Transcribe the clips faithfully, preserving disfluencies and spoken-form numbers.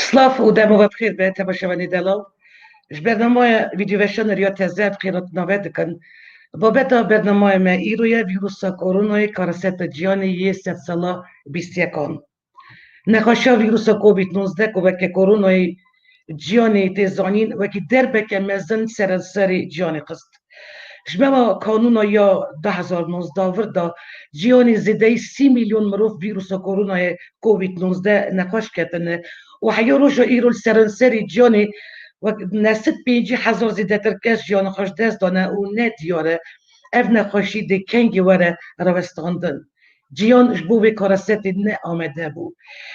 Silav û dema we bi xêr be, temaşevanê delal. Ji bernameya vîdyoveşana Riya Teze bi xêr hatina we dikin. Babeta bernameyê me îro ye vîrusa koronayê kareseta ciyanê yê sedsala bîst yekan. Nexweşiya vîrusa Covid nozdeh ku weke koronayê ciyanê tê zanîn, wekî derbeke mezin seranserê ciyanê xist. Ji mema kanûna ya du hezar nozdeh vir de ciyanê zêdeyî sî milyon mirov vîrusa koronayê Covid nozdeh nexweş ketine û heya roja îro li seranserê ciyanê wek neh sed pêncî hezar zêdetir kes jiyana xwe ji dest dane û ne diyar e ev nexweşî dê kengî were rawestandin. Ciyan ji bo vê karesetê ne amade bû.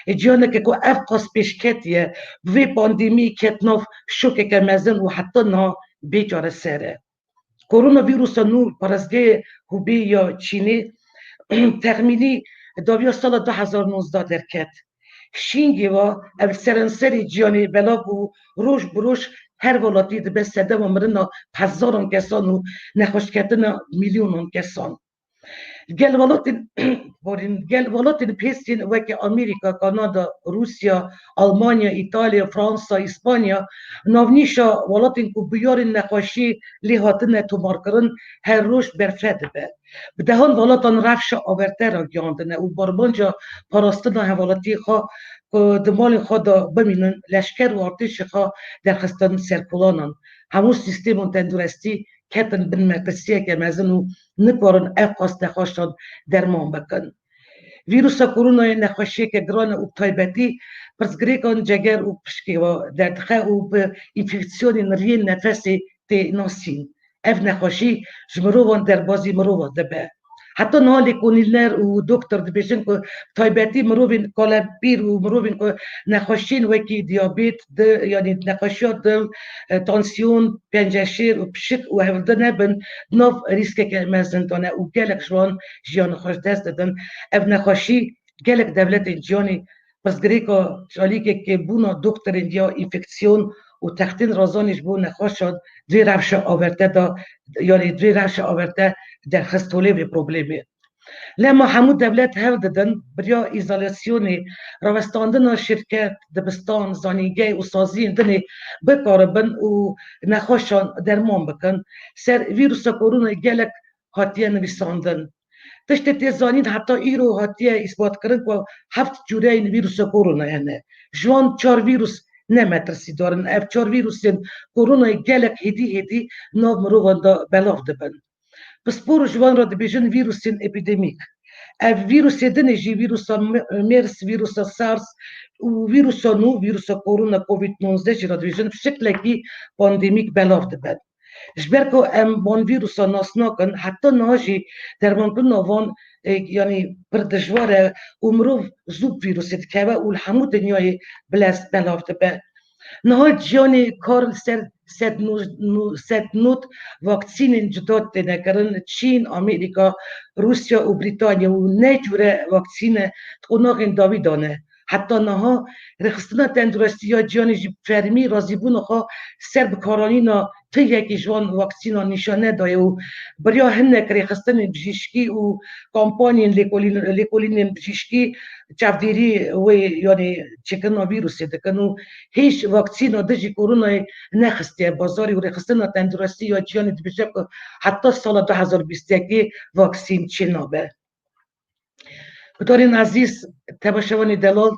Ê ciyaneke ku ev qas pêş ketiye, bi vê pandemiyê ket nav şokeke mezin û heta niha bê çareser e. Koronavîrusa nû parêzgehê Hubei ya Çînê texmînî dawiya sala du hezar nozdeh derket. Şîngê ve ev li seranserê ciyanê belav bû, roj bi roj her welatî dibe sedema mirina hezaran kesan û nexweşketina milyonan kesan. Gel welatên, borîn, gel welatên pêsên weke Amerîka, Kanada, Rûsya, Almanya, Îtalya, Fransa, Îspanya, navnîşa welatên ku bûyerên nexweşî lê hatine tomarkirin, her roj berfireh dibe. Bi dehan welatan rewşa averte ragihiyandine û barmanca parastina hevalatiyê xwe ku di malên xwe de bimînin, leşker û artêşê xwe derxistin ser kolanan. Hemû sîstemên tenduristî ketin bin metirsiyeke mezin û nikarin ev qas nexweşan derman bikin. Vîrusa koronayê nexweşiyeke giran e û bi taybetî pirsgirêkan ceger û pişkê ve derdixe û bi înfeksiyonên riyên nefesê tê nasîn. Ev nexweşî ji mirovan derbazî mirovan dibe. Heta niha lêkolîner û doktor dibêjin ku taybetî mirovên kalepîr û mirovên ku nexweşiyên wekî diyabet, di, yanî nexweşiya dil, e, tansiyon, penceşêr û pişik û hevdin hebin, di nav rîskeke mezin de ne û gelek ji wan jiyana xwe ji dest didin. Ev nexweşî gelek dewletên ciyanê pirsgirêka ji aliyekê bûna doktorên ya înfeksiyon û textên razanî ji bo nexweşan di vê rewşa averte de, yanî di vê rewşa averte derxist holê vê problemê. Lema hemû dewlet hewl didin bi riya îzolasyonê, rawestandina şirket, dibistan, zanîngeh û saziyên dinê bikaribin û nexweşan derman bikin. Ser vîrusa koronayê gelek hatiye nivîsandin. Tiştê tê zanîn heta îro hatiye îsbatkirin ku heft cûreyên vîrusa koronayê hene. Ji wan çar vîrus ne metirsîdar in. Ev çar vîrusên koronayê gelek hêdî hêdî nav mirovan de belav dibin. Pispor ji wan re dibêjin vîrusên epîdemîk. Ev vîrusê dinê jî vîrusa me-, MERS, vîrusa SARS û vîrusa nû, vîrusa korona Covid nozdeh jî re dibêjin bi şeklekî pandemîk belav dibin. Ji ber ku em van vîrusa nas nakin, heta niha jî dermankirina van, e, yanî pir dijwar e û mirov zû bi vîrusê dikeve û li hemû dinyayê bilez belav dibe. Niha ciyanê kar li ser sed nod, nod, sed nod vaksînên cuda têne kirin. Çîn, Amerîka, Rûsya û Brîtanya û ne cûre vaksîne di qonaxên dawî de ne. Heta niha rêxistina tenduristî ya ciyanê jî fermî razîbûna xwe ser bikaranîna tu yekî ji wan vaksînan nîşan nedaye û bi riya hinek rêxistinên bijîşkî û kampanyên lêkolîn-, lêkolînên bijîşkî çavdêrî wê, yanî çêkirina vîrusê dikin û hêj vaksîna dijî koronayê nexistiye bazarê û rêxistina tenduristî ya ciyanê dibêje ku heta sala du hezar bîst yekê vaksîn çênabe. Guhdarên ezîz, temaşevanê delal,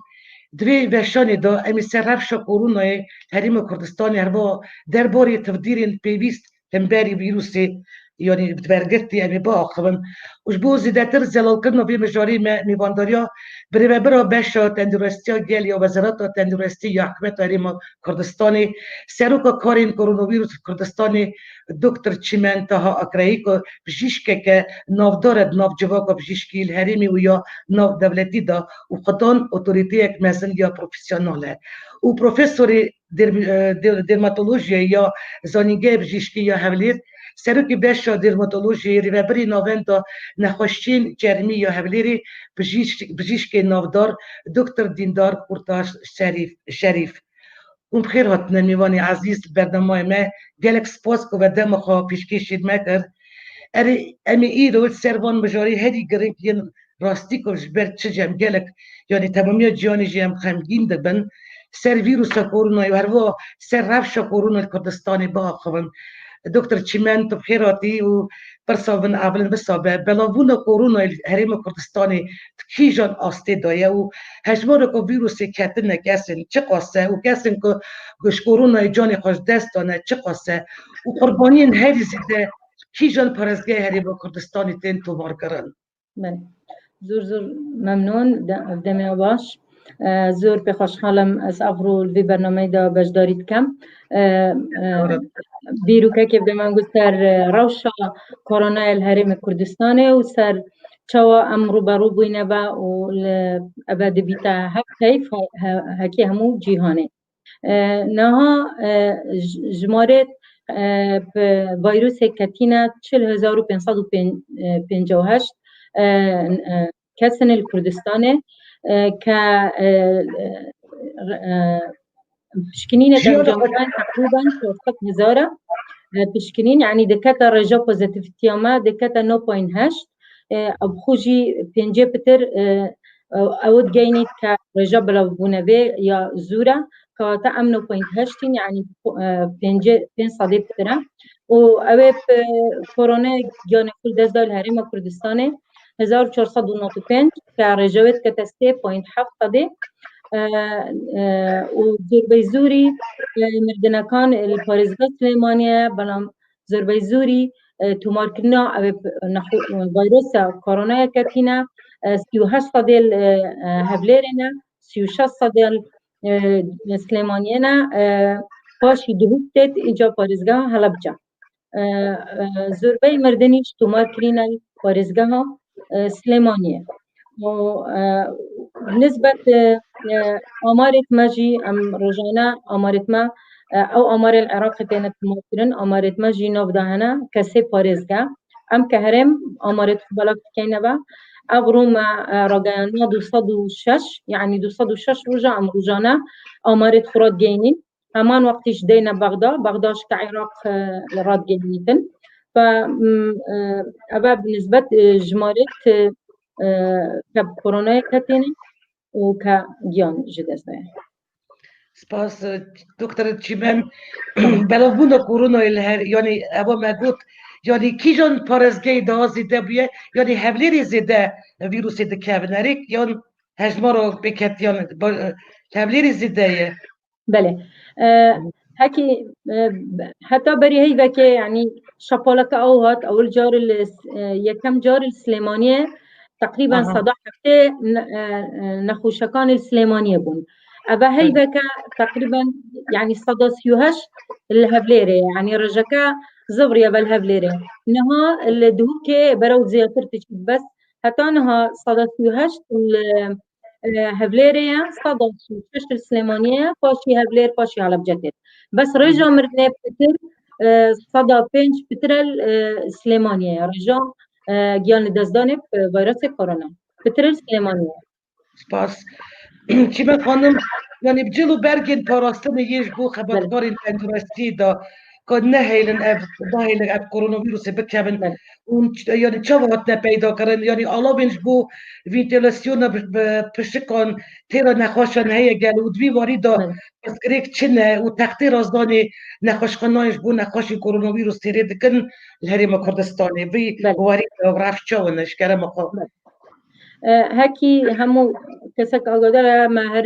di vê weşanê de em ê ser rewşa koronayê Herêma Kurdistanê, herwiha derbarê tevdîrên pêwîst hemberî vîrusê, yanî bergirtî em ê biaxivin. Û ji bo zêdetir zelalkirina vê mijarê me mêvandariya birêvebira beşa tenduristiya gel ya Wezareta Tenduristî ya Hikûmeta Herêma Kurdistanê, Seroka Karên Koronavîrus li Kurdistanê, Doktor Çimen Taha Akreyî ku bijîşkeke navdar e di nav civaka bijîşkî li herêmê û ya navdewletî de û xwedan otorîteyek mezin ya profesyonel e. Û profesorê der-, e, der-, dermatolojiyê ya Zanîngehê Bijîşkî ya Hewlêr, serokê beşa dermatolojiyê, rêvebirê Navenda Nexweşiyên Çermî ya Hewlêrê, bijîş-, bijîşkê navdar Doktor Dîndar Kurtaş Şerîf, Şerîf. Hûn bi xêr hatine mêvanê ezîz li bernameyê me. Gelek spas ku we dema xwe pêşkêşî me kir. Erê, em ê îro li ser van mijarê herî giring yên rastî ku ji ber çi jî em gelek, yanî temamiya ciyanê jî em xemgîn dibin. ser vîrusa koronayê û herwiha ser rewşa korona li Kurdistanê biaxivin. Doktor Çîmen, tu bi xêr hatî û pirsa min ev in, wisa be, belavbûna koronayê li Herêma Kurdistanê di kîjan astê de ye û hejmareka vîrusê ketine kesên çiqas e û kesên ku ji koronayê canê xwe ji dest dane çiqas e û qurbaniyên herî zêde kîjan parêzgehê Herêma Kurdistanê tên tomarkirin? Belê. Zor zor memnûn. De-, ev demê baş. E, zor pê xweşhal im ez evro li vê bernameyê de beşdarî dikim. E, e, Dîrokekê bi me got ser, e, rewşa koronayê li Herêmê Kurdistanê û ser çawa em rû be rû bûyne be û li, ebe dibîte hev teyf he-, he-, hekê hemû cîhanê. E, niha, e, j-, jimarê, e, bi vayrûsê ketîne çil hezar û pênc sed û pêncî û heşt, e, e, kesin li Kurdistanê, e, ke, e, e, pişkinînê Jiyan derecandayên teqrîben çar sed hezar e, pişkinîn, yanî dikete rêja pozîtîfîtiya me, dikete nod point heşt, e, ew xwe jî pêncê pitir, e, ew, ew digeynît ke rêja belavbûne vê ya zû re, kewata em nod point heşt in, yanî, e, pêncê, pênc sedê pitir e. Û ew ê, e, koronayê giyanê xwe li dest da li Herêma Kurdistanê, hezar û çar sed û nod û pênc, ke rêja wê dikete sê point heft sedê, e, e, û zorbey zûrî, e, mirdinekan li parêzgeha Silêmaniyê ye, belam zorbey zûrî, e, tomarkirina ev ê p-, nexwe-, vayrosa koronaya ketîne, e, sî û heşt sedê li, e, e, Hevlêrê ne, sî û şeş sedê li, e, Silêmaniyê ne, e, paşî Duhok têt, îca parêzgeha Helebce. E, e, zorbey mirdinî ji tomar kirîne li parêzgeha, e, Silêmaniyê. Û, e, nisbet, e, e, amarêt me jî em rojane amarêt me, e, ew amarê li Iraqê têne tomarkirin, amarêt me jî nav de hene kesê parêzge. Em ke herêm amarêt xwe belav dikeyne ve. Evro me, e, rageyandiya du sed û şeş, yanî du sed û şeş roja em rojane amarêt xwe radigeyînin. Heman wextî jî deyne Bexda, Bexda ji ke Iraq, e, radigihîtin. Ve, m, e, eve bi nisbet, e, jimarê ke, e, ke bi koronayê ketîne û ke giyan ji dest daye. Spas, e, Doktor Çîmen. Belavbûna koronayê li her, yanî eva me got, yanî kîjan parêzgehê daha zêde bûye, yanî Hevlêrê zêde vîrusê dikevin erê, yan hejmara pêketiyan ba-, Hevlêrê zêde ye? Belê. E, hekî, e, heta berî heyvekê, yanî şapaleke ew hat, ewil car li, e, yekem car li Silêmaniyê teqrîben Aha. seda heftê ne-, e, e, nexweşekan li Silêmaniyê bûn. Eve Hı. heyveke teqrîben, yanî seda sî û heşt li Hevlêrê, yanî rojeke zivriye ve li Hevlêrê. Niha li Duhokê berew zêdetir diçît, bes heta niha seda sî û heşt li e, Hevlêrê ye, seda sî û şeş li Silêmaniyê ye, paşî Hevlêr, paşî Helebce têt. Bes rêja mirinê pitir, e, seda pênc pitir e, Silêmaniyê ye. Rêja, e, giyan li destdanê, e, vayrosê korona. Pitir e Silêmaniyê ye. Spas. Çîmen xanim, yanî bi cil û bergên parastinê yê ji bo Belê. xebatkarên tenduristî de, ku nehêlin ev, nehêlin ev koronavîrusê bikevin. Belê. Û ç-, yanî çawa hatine peyda kirin? Yanî alavên ji bo ventîlasyona bi, bi pişikan têra nexweşan heye gel û di vî warî de Belê. pirsgirêk çi ne û textê razdanê nexweşxanan ji bo nexweşên koronavîrus têrê dikin li Herêma Kurdistanê? Vî Belê. warî de rewş çawa ne ji kerema xwe? Belê. E, hekî hemû kesek agadar e, me her,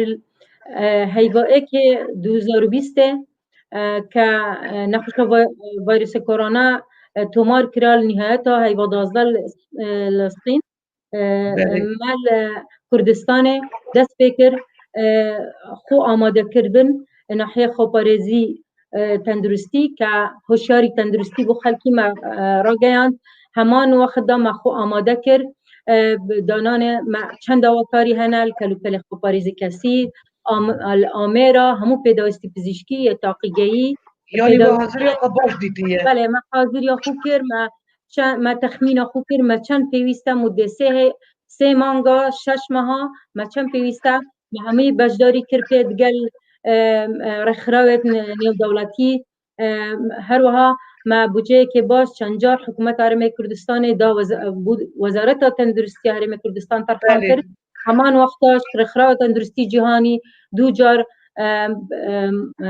e, heyva êkê du hezar û bîstê, e, ke, e, nexweşa va-, vayrosê korona, e, tomar kira li nihayeta heyva duwazdeh li, e, li Sîn. E, Belê. me li Kurdistanê dest pê kir, e, xwe amade kirbin, e, nahiyê xweparêzî, e, tenduristî, ke hoşyarî tenduristî bo xelkî me, e, rageyand. Heman wext de me xwe amade kir, e, bi dananê me çend dawakarî hene, li kelûpelê xweparêzî kesî, am-, li Amêra, hemû pêdawîstî pizîşkî yê taqîgehî, Yanî pêdawîstî we haziriya xwe baş dîtiye. Belê, me haziriya xwe kir, me çe-, me texmîna xwe kir, me çend pêwîst e mudê sê he-, sê manga, şeş meha, me çend pêwîst e, me hemî beşdarî kir pê digel, e, e, rêxirawêt ne-, nêwdewletî, e, her wiha me budceyekê baş çend car hikûmeta Herêmê Kurdistanê da weza-, bû Wezareta Tenduristiya Herêmê Kurdistan terxan Belê. kir. Heman wexta ji Rêxirawa Tenduristî Cîhanî du car, e, e, e,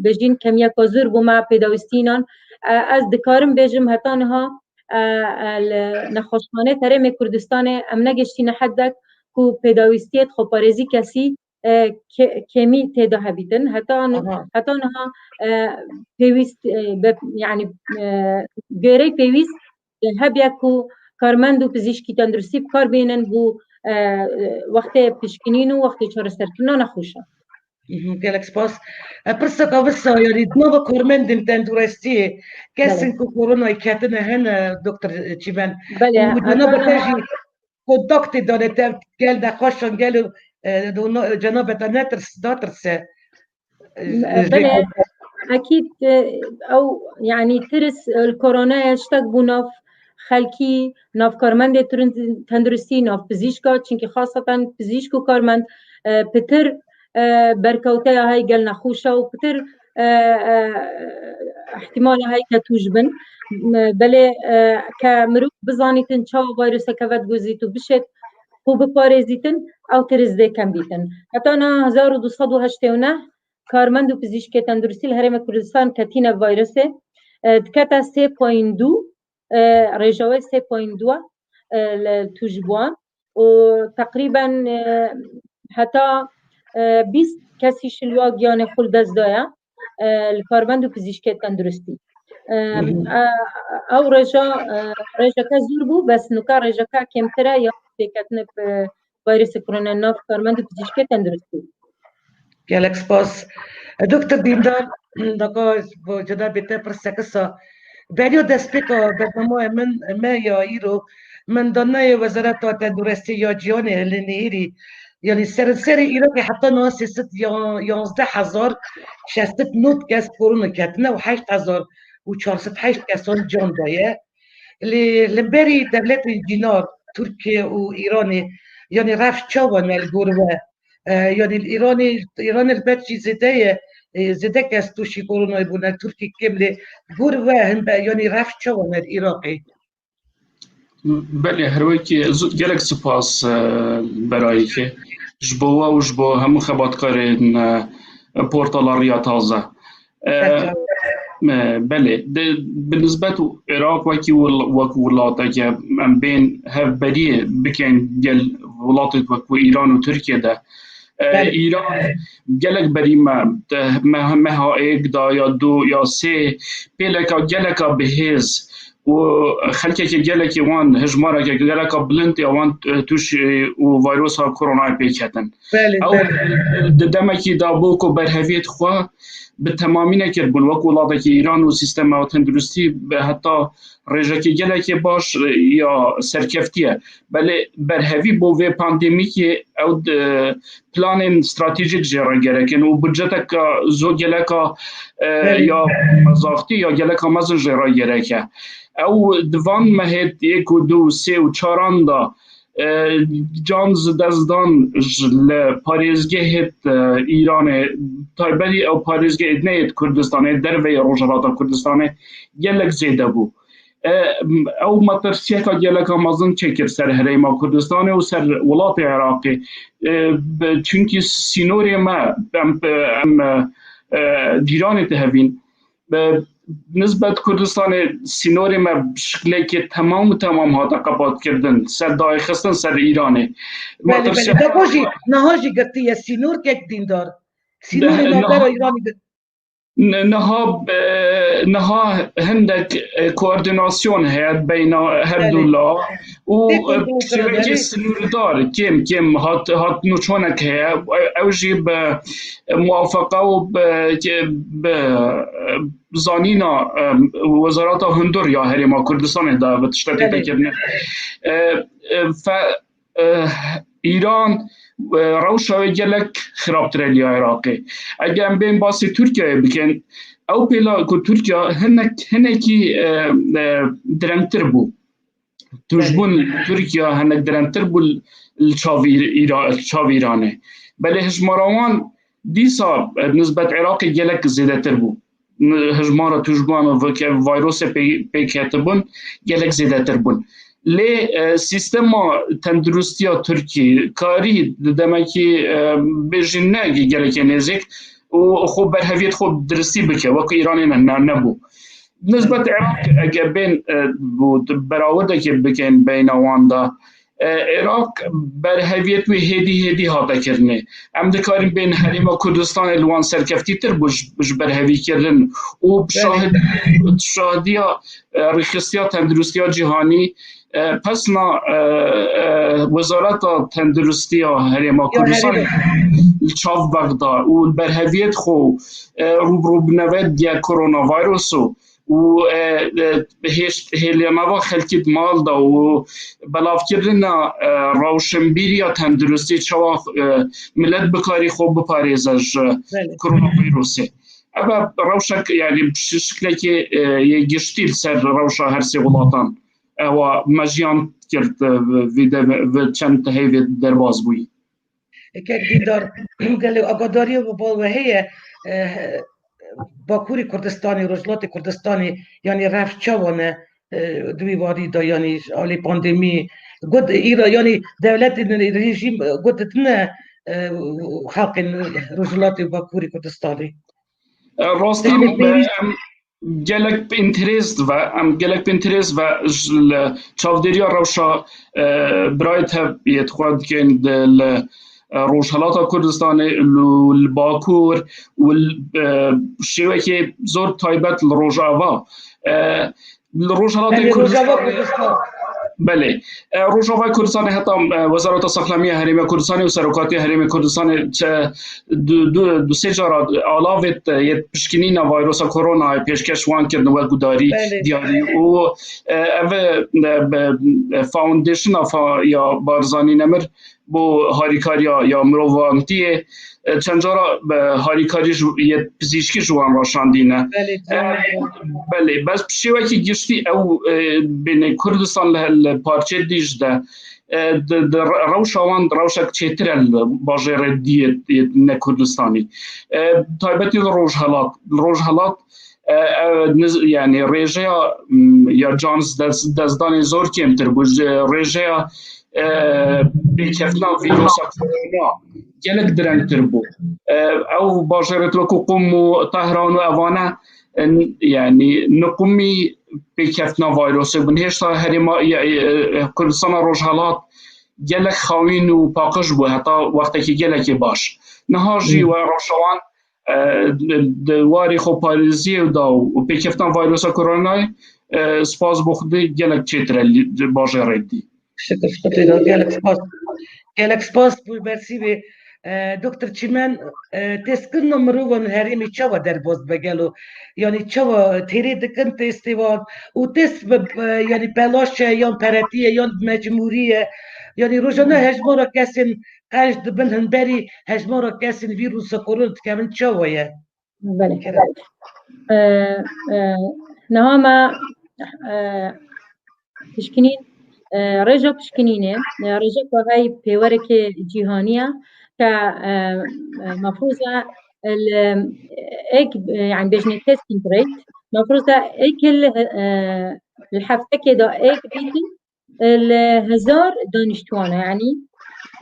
bêjîn kemiyeka zor bû me pêdawîstînan. E, ez dikarim bêjim heta niha, e, e, li nexweşxanê herêmê Kurdistanê em negiştîne hedek ku pêdawîstiyê xweparêzî kesî, e, ke-, kêmî tê de hebîtin. Heta ni-, Aha. heta niha, e, pêwîst, e, be-, yanî, e, gêrey pêwîst, e, hebiye ku karmend û pizîşkî tenduristî bi kar bînin bo, e, e, wextê pişkinîn û wextê çareserkirina nexweşa. Mhm, gelek spas. E, pirseka wisa, yanî di nava karmendên tenduristiyê, kesên Belê. ku koronayê ketine hene, Doktor Çîmen? Belê, Û cenaba heta te jî kontaktê dane te gel nexweşan, gel, e, do-, no-, cenaba te netirs-, natirse? E, Belê, ekîd, e, ew, yanî tirs, e, li koronaya tiştek bû nav xelkî, nav karmendê turin-, tenduristî, nav pizîşka, çunkî xaseten pizîşk û karmend, e, pitir, e, berkewteya hey gel nexweşa û pitir, e, e, ihtimala hey ke tûj bin. Belê, e, ke mirov bizanîtin çawa vayroseke vedguzît û bişêt û biparêzîtin, ew tirs dê kem bîtin. Heta niha hezar û du sed û heştê û neh karmend û pizîşkê tenduristî li Herêmê Kurdistan ketîne vayrosê, e, dikete sê point du, e, rêja wê sê point du e, li tûj bûan û teqrîben, e, heta, e, bîst kesî şilwa giyanê xwe li dest daye, e, li karmend û pizîşkê tenduristî. E, Hı hı. e, ew rêja, e, rêjeke zor bû, bes nuka rêjeke kêmtir e ya têketine bi vayrosê korona nav karmend û pizîşkê tenduristî. Gelek spas. E, Doktor Dîndar, daka bo cenabê te pirsek kisa. Beriya destpêka bernameyê min, me ya îro, min daneyê Wezareta Tenduristî ya Cîhanê li Nihêrî, yanî seranserê Iraqê heta niha sê sed ya-, yanzdeh hezar şeş sed nod kes korona ketine û heşt hezar û çar sed heşt kesan can daye. Lê li berî dewletên cînar, Tirkiye û Îranê, yanî rewş çawa ne li gor we? E, yanî li Îranê, Îranê li ber jî zêde ye, e, zêde kes tûşî koronayê bûne, Tirkî kêm lê gor we hin be, yanî rewş çawa ne li Iraqê? Belê, her wekî zu-, gelek spas, e, berayekê. Ji bo we û ji bo hemû xebatkarên, e, portala Riya Taze. E, Belê. e, belê, de, bi nisbet Iraq wekî wil-, wek wilateke em bên hevberiyê bikin gel welatê wek Îran û Tirkiye de. E, Belê. Îran gelek berî me, de, me, meha êk da ya du ya sê pêleka geleka bihêz û xelkeke gelekê wan, hejmareke geleka bilind ya wan, e, tûş, e, û vayrosa koronayê pêk ketin. Belê, Ew, belê. e, di demekî da bû ku berheviyê xwe bi temamî nekirbûn, wek welatekî Îran û sîstema tenduristî bi heta rêjekê gelekê baş, e, ya serkeftiye. Belê berhevî bo vê pandemîkê ew di, planên stratejîk jê re gerek in û budceteka zo geleka, e, Belê. ya mezaxtî ya geleka mezin jê re gerek e. Ew di van mehêt yek û du û sê û çaran de, e, can ji dest dan ji li parêzgehêt, e, Îranê, taybetî ew parêzgehê neyêt Kurdistanê, derveyê Rojhilata Kurdistanê gelek zêde bû. E, ew metirsiyeka geleka mezin çêkir ser Herêma Kurdistanê û ser welatê Iraqê. E, bi, çunkî sînorê me, em, em, e, cîranê dihevîn. Bi nisbet Kurdistanê sînorê me bi şiklekê temam û temam hate qepatkirdin, ser dayê xistin ser Îranê. Belê, Metirsiyeka belê. Deko jî, niha jî girtiye sînorkek Dîndar. Sînorê Niha navbera Îranê girtiye. N-, niha, e, niha hindek, e, koordinasyon heye beyna her du Belê. la û, Tê e, koordinasyon piştî belê. sînordar kêm kêm hat, hat nûçonek heye. E, ew jî bi muwafeqa û bi, bi, e, zanîna, e, Wezareta Hundur ya Herêma Kurdistanê de bi tiştekê Belê. te kirine. E, e, fe-, e, Îran, e, rewşa wê gelek xirabtir e liya Iraqê. Eger em bên basê Tirkiyeyê bikin, ew pêla ku Tirkiye hinek, hinekî, e, e, direngtir bû. Tûjbûn Belê. Tirkiye hinek direngtir bû li çav Îr-, Îra-, li çav Îranê. Belê hijmara wan dîsa, e, nisbet Iraqê gelek zêdetir bû. Hijmara tûjbûnan ve-, ke vayrosê pê-, pêk ketibûn, gelek zêdetir bûn. Lê e, sîstema tenduristiya Tirkî karî di demekî e, bêjî ne gelekê nêzîk û xwe berheviyet xwe diristî bike, wekî Îranê ne, ne, nebû. Nisbet Iraq, ege bên e, bû, berawidekê bikin beyna wan de, e, Iraq berheviyet wî hêdî hêdî hate kirinê. Em dikarin bên Herêma Kurdistanê li wan serkeftîtir bû ji, ji berhevîkirin û şahid-, şahidiya e, rêxistiya tenduristiya cîhanî e, pesna e, e, Wezareta Tenduristiya Herêma Kurdistanê li çav bexda û li berheviyet xwe e, rûbirû bi nevediya koronavîruso û e, e, hêşt hêlênava xelkî di mal de û belavkirina e, rewşenbîriya tenduristî çawa e, milet bikarî xwe biparêze ji Belê. koronavîrusê. Ev e rewşek, yani şi-, şiklekê e, yê giştî li ser rewşa her sê welatan. Ewa me jiyan kir e, vî de, vî çend heyvê derbas bûyî. Kek Dîndar, gelê agadariya we bal we heye, e, Bakurê Kurdistanê, Rojhilatê Kurdistanê, yanî rev çawa ne, e, di wî warî de, yanî alî pandemî, got îra, yanî dewlet, rejîm, got ne, e, xelkên Rojhilatê û Bakurê Kurdistanê. E, rastî, Dewlet e, pêwîst em gelek bi înterês ve, em gelek bi înterês ve ji li çavdêriya rewşa, e, birayê te yê xwe dikin di, li, e, Rojhelata Kurdistanê, li, li Bakur û li, e, şêwekê zor taybet li Rojava. E, li Rojhelatê Belê, Rojava Kurdistan. Kurdistan. Belê. E, Rojava Kurdistanê heta, e, Wezareta Saxlamiya Herêma Kurdistanê û Serokatiya Herêma Kurdistanê çe-, du, du, du sê cara alavêt, e, yê pişkinîna vayrosa koronayê pêşkeş wan kirin wek gudarî Belê. diyarî û, e, ev, e, be, e, foundasyona fa-, ya Barzanî Nemir bo harîkariya ya mirovantiyê, e, çend cara be harîkarî ji, yê pizîşkî ji wan re şandîne. Belê, E, ciwan. belê, bes bi şêwekî giştî ew, e, bêne Kurdistan li, li parçeyê dî jî de, e, di, di re-, rewşa wan rewşek çêtir e li bajêrê dî yê, yê ne Kurdistanî. E, taybetî li Rojhelat. Li Rojhelat, e, e, niz-, yani rêjeya, m, ya can dest, destdanê zor kêmtir bû. Ji rêjeya, e, pêkeftina vîrusa korona gelek direngtir bû. E, ew bajêrê wekî Qum û Tehran û evane, e, yani niqumî pêkeftina vayrosê bûn. Hêşta herêma, e, e, Kurdistana Rojhelat gelek xawîn û paqij bû heta wextekî gelekê baş. Niha jî Hmm. we rewşa wan, e, di, di warê xweparêziyê da û pêkeftina vayrosa koronayê, e, spas bo Xwedê gelek çêtir e li, di bajêrê dî. Şikir Xwedê da, gelek spas. Gelek spas bo bersîvê. E, Doktor Çimen, e, têskirina mirovan herêmê çawa derbas dibe gelo? Yanî çawa têrê dikin têstê wan? Û têst bi, bi, yanî pelaş e, yan peretî ye, yan mecmûrî ye? Yanî rojane hejmara kesên qenc dibin hemberî hejmara kesên vîrusa korona dikevin çawa ye? Belê. Kerem. E, e, niha me, e, pişkinîn, e, rêja pişkinînê, e, rêja ku hey pêwerekê cîhanî ye, ke, e, e, mefrûz e, li, êk, e, yani bêjinê testing rate, mefrûz e êk li, e, li heftekê de êk bîtin, e, li hezar daniştwana, yani,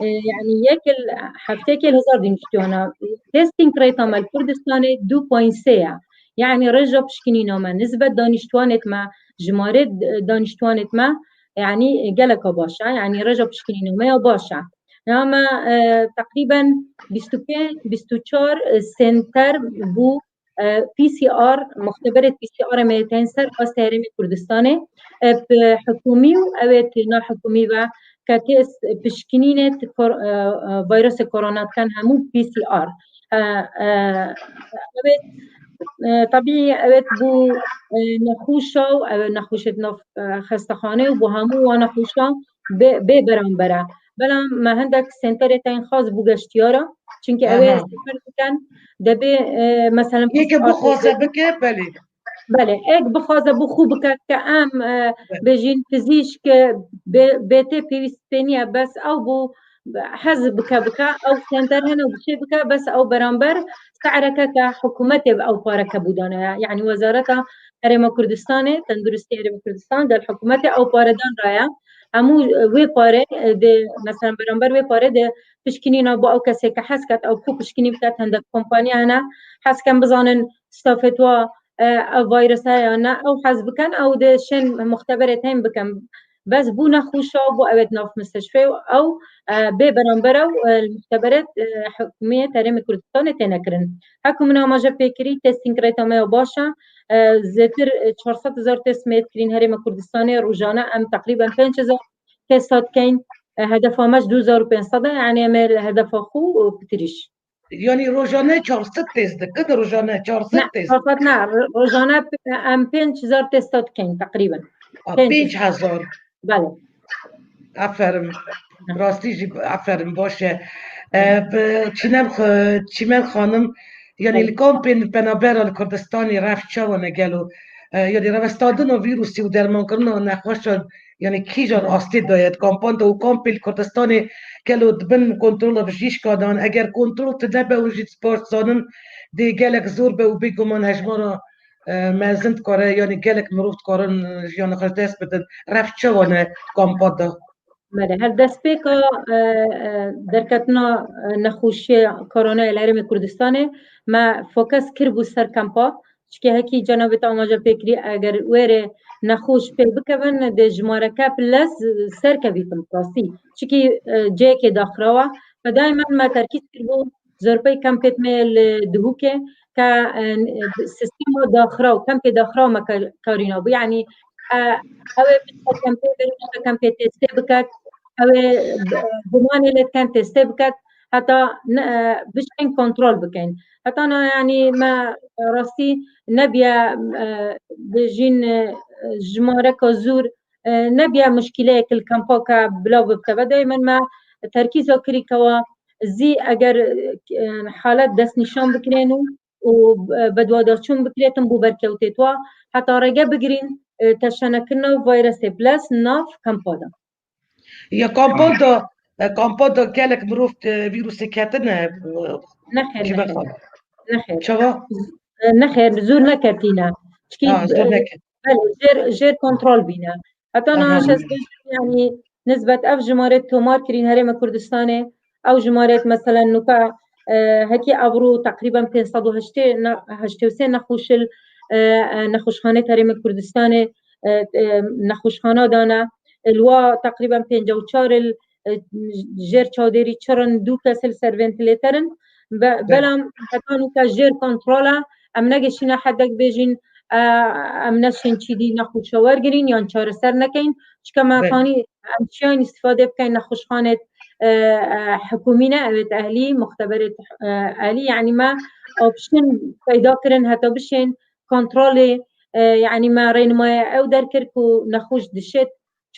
e, yani yek li heftekê li hezar daniştwana. Testing rate me li Kurdistanê du point sê ye. Yani rêja pişkinîna me, nisbet daniştwanêt me, jimarê, e, daniştwanêt me, yani geleka baş e. Yani rêja pişkinîna me ya baş e. Ya me, e, teqrîben bîst û pênc, bîst û çar, e, senter bû e, P C R, muxteberê P C R em ê tên ser astê herêmê Kurdistanê, e, bi hikûmî û ew ê tê nahikûmî ve ke tê s-, pişkinînê ti kor-, e, e, vayrosê korona dikin hemû P C R. E, e, ew ê, e, tabî ew ê bû, e, nexweşa û ew ê nexweşê di nav, e, xestexanê û bo hemû wan nexweşa bê, bê beramber e. Bela me hindek senterê tên xas bû geştiyara, çunkî ew ê Aha. sefer bikin, debê, e, meselen, Yeke bixwaze bike, belê. Belê, ek bixwaze bû xwe bike ke em, e, Belê. bêjin pizîşk, e, bê, bê tê pêwîst pê niye, bes ew bû hez bike bike, ew senter hene û bişê bike, bes ew beramber se'reke ke hikûmetê ve ew pareke bû dane ye. Yani Wezareta Herêma Kurdistanê, Tenduristî Herêma Kurdistan, gel hikûmetê ew pare dan raye. Hemû wê pare, e, de, mesela beramber wê pare de pişkinîna bo ew kesê ke hez ket, ew xwe pişkinî biket, hindek kompanya hene, hez ken bizanin stafê twa, e, ev virus heye ya ne, ew hez bikin, ew de şên muxteberê tên bikin. Bes bû nexweşa, bû ewêt nav mistişfê û ew, e, bê beramber ew, e, li muxteberê, e, hikûmiyê Herêmê Kurdistanê têne kirin. Hekû min amaje pê kirî, testing rêta me ya baş e. E, zêtir, e, çar sed hezar test me kirîn Herêmê Kurdistanê rojane, em teqrîben pênc hezar test dikeyn. E, hedefa me ji du hezar û pênc sed e, yani em ê li hedefa xwe û pitirîş. Yanî rojane çar sed test dikin, rojane çar sed Ne, test. Çar sed ne, ro-, rojane p-, em pênc hezar testa dikeyn teqrîben. A, Pênc. Pênc hezar. Belê. Aferin. Rastî jî aferin, baş e. E, bi-, Çîmen xwe-, Çîmen xanim, yanî Belê. Li kampên penabera li Kurdistanê rev çawa ne gelo? E, yanî revestandina vîrusî û dermankirina nexweşan, yanî kîjan astê daye di kampan de û kampê li Kurdistanê gelo di bin kontrola bijîşka de an? Eger kontrol tune be û jî spas zanin dê gelek zor be û bêguman hejmara, e, mezin dikare, yanî gelek mirov dikarin, e, jiyana xwe ji dest bidin. Rev çawa ne kampa de? Belê, her destpêka, e, e, derketina, e, nexweşiya koronayê li Herêmê Kurdistanê me fokus kiribû ser kampa. Çikê hekî cenabê te amaje pê kirî, eger wêrê nexweş pê bikevin, dê jimareke piles serkevîtin, rastî. Çikî, e, cêkê daxirawa. Ve daymen me terkîz kiribû, zorpey kampêt me li Duhokê ke, e, sistema daxiraw, kampê daxiraw me kar-, karîna bû. Yani, e, ew ê bişte kampê, berî bişte kampê testê biket, ew ê, e, gumanê lê diken testê biket, heta ne, e, bişên kontrol bikin. Heta na, yani, me rastî nebiye, e, bijîn, e, jimareka zûr, e, nebiye muşkîleyek li kampa ke bila bibte. Ve daymen me terkîza kirî kewa zî eger, e, halet destnîşan bikirên û, û, e, bedwadaçûn bikirêtin bo berkewtê twa, heta rêge bigirîn, e, teşenekirina vîrusê piles nav kampa de. Ya kampa de, e, kampa de gelek mirov, e, vîrusê ketine, e, Nexêr, Çîmen nexêr. Xanim. Nexêr. Çawa? E, nexêr, zûr neketîne. Çikî, Ha, zor e, neket. Belê, jêr, jêr kontrol bîne. Heta niha Aha. ez bêjim, yani, nisbet ev jimarê tomar kirîn Herêmê Kurdistanê, ew jimarê, meselen, nuka, e, hekî ewro teqrîben pênc sed û heştê ne-, heştê û sê nexweşil, e, e, nexweşxanê Herêmê Kurdistanê, e, e, nexweşxana dane. Li wa teqrîben pêncî û çar il, e, jêr çawdêrî çirin, du kes li ser ventilator in. Be-, Be- belam heta nuka jêr kontrol e, em negihiştine hedek bêjin, e, em neşên çîdî nexweşa wergirîn yan çareser nekeyin. Çike me Be- tanî em çiyan îstîfade bikeyn nexweşxanê, e, e, hikûmî ne, ewêt ehlî, muxteberê, e, ehlî, yani me option peyda kirin heta bişên kontrolê, e, yani me rênimaya ew derkir ku nexweş dişêt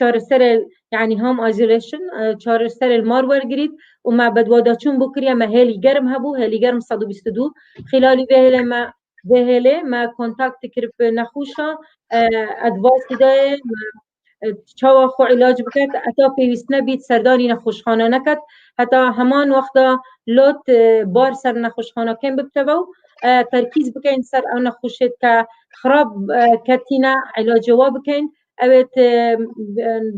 çareserê, yani home isolation, e, çareserê li mar wergirît û me bedwadaçûn bo kiriye, me hêlî germ hebû, hêlî germ sed û bîst û du. Xîlalî vê hêlê me, vê hêlê me kontakt kirib nexweşa, e, advice daye, me, e, çawa xwe îlac biket, heta pêwîst nebît serdanî nexweşxana neket, heta heman wexta lot, e, bar ser nexweşxana kêm bibiteve û, e, terkîz bikeyn ser ew nexweşêt ke xirab, e, ketîne, îlacê wa bikeyn. Ewêt, e,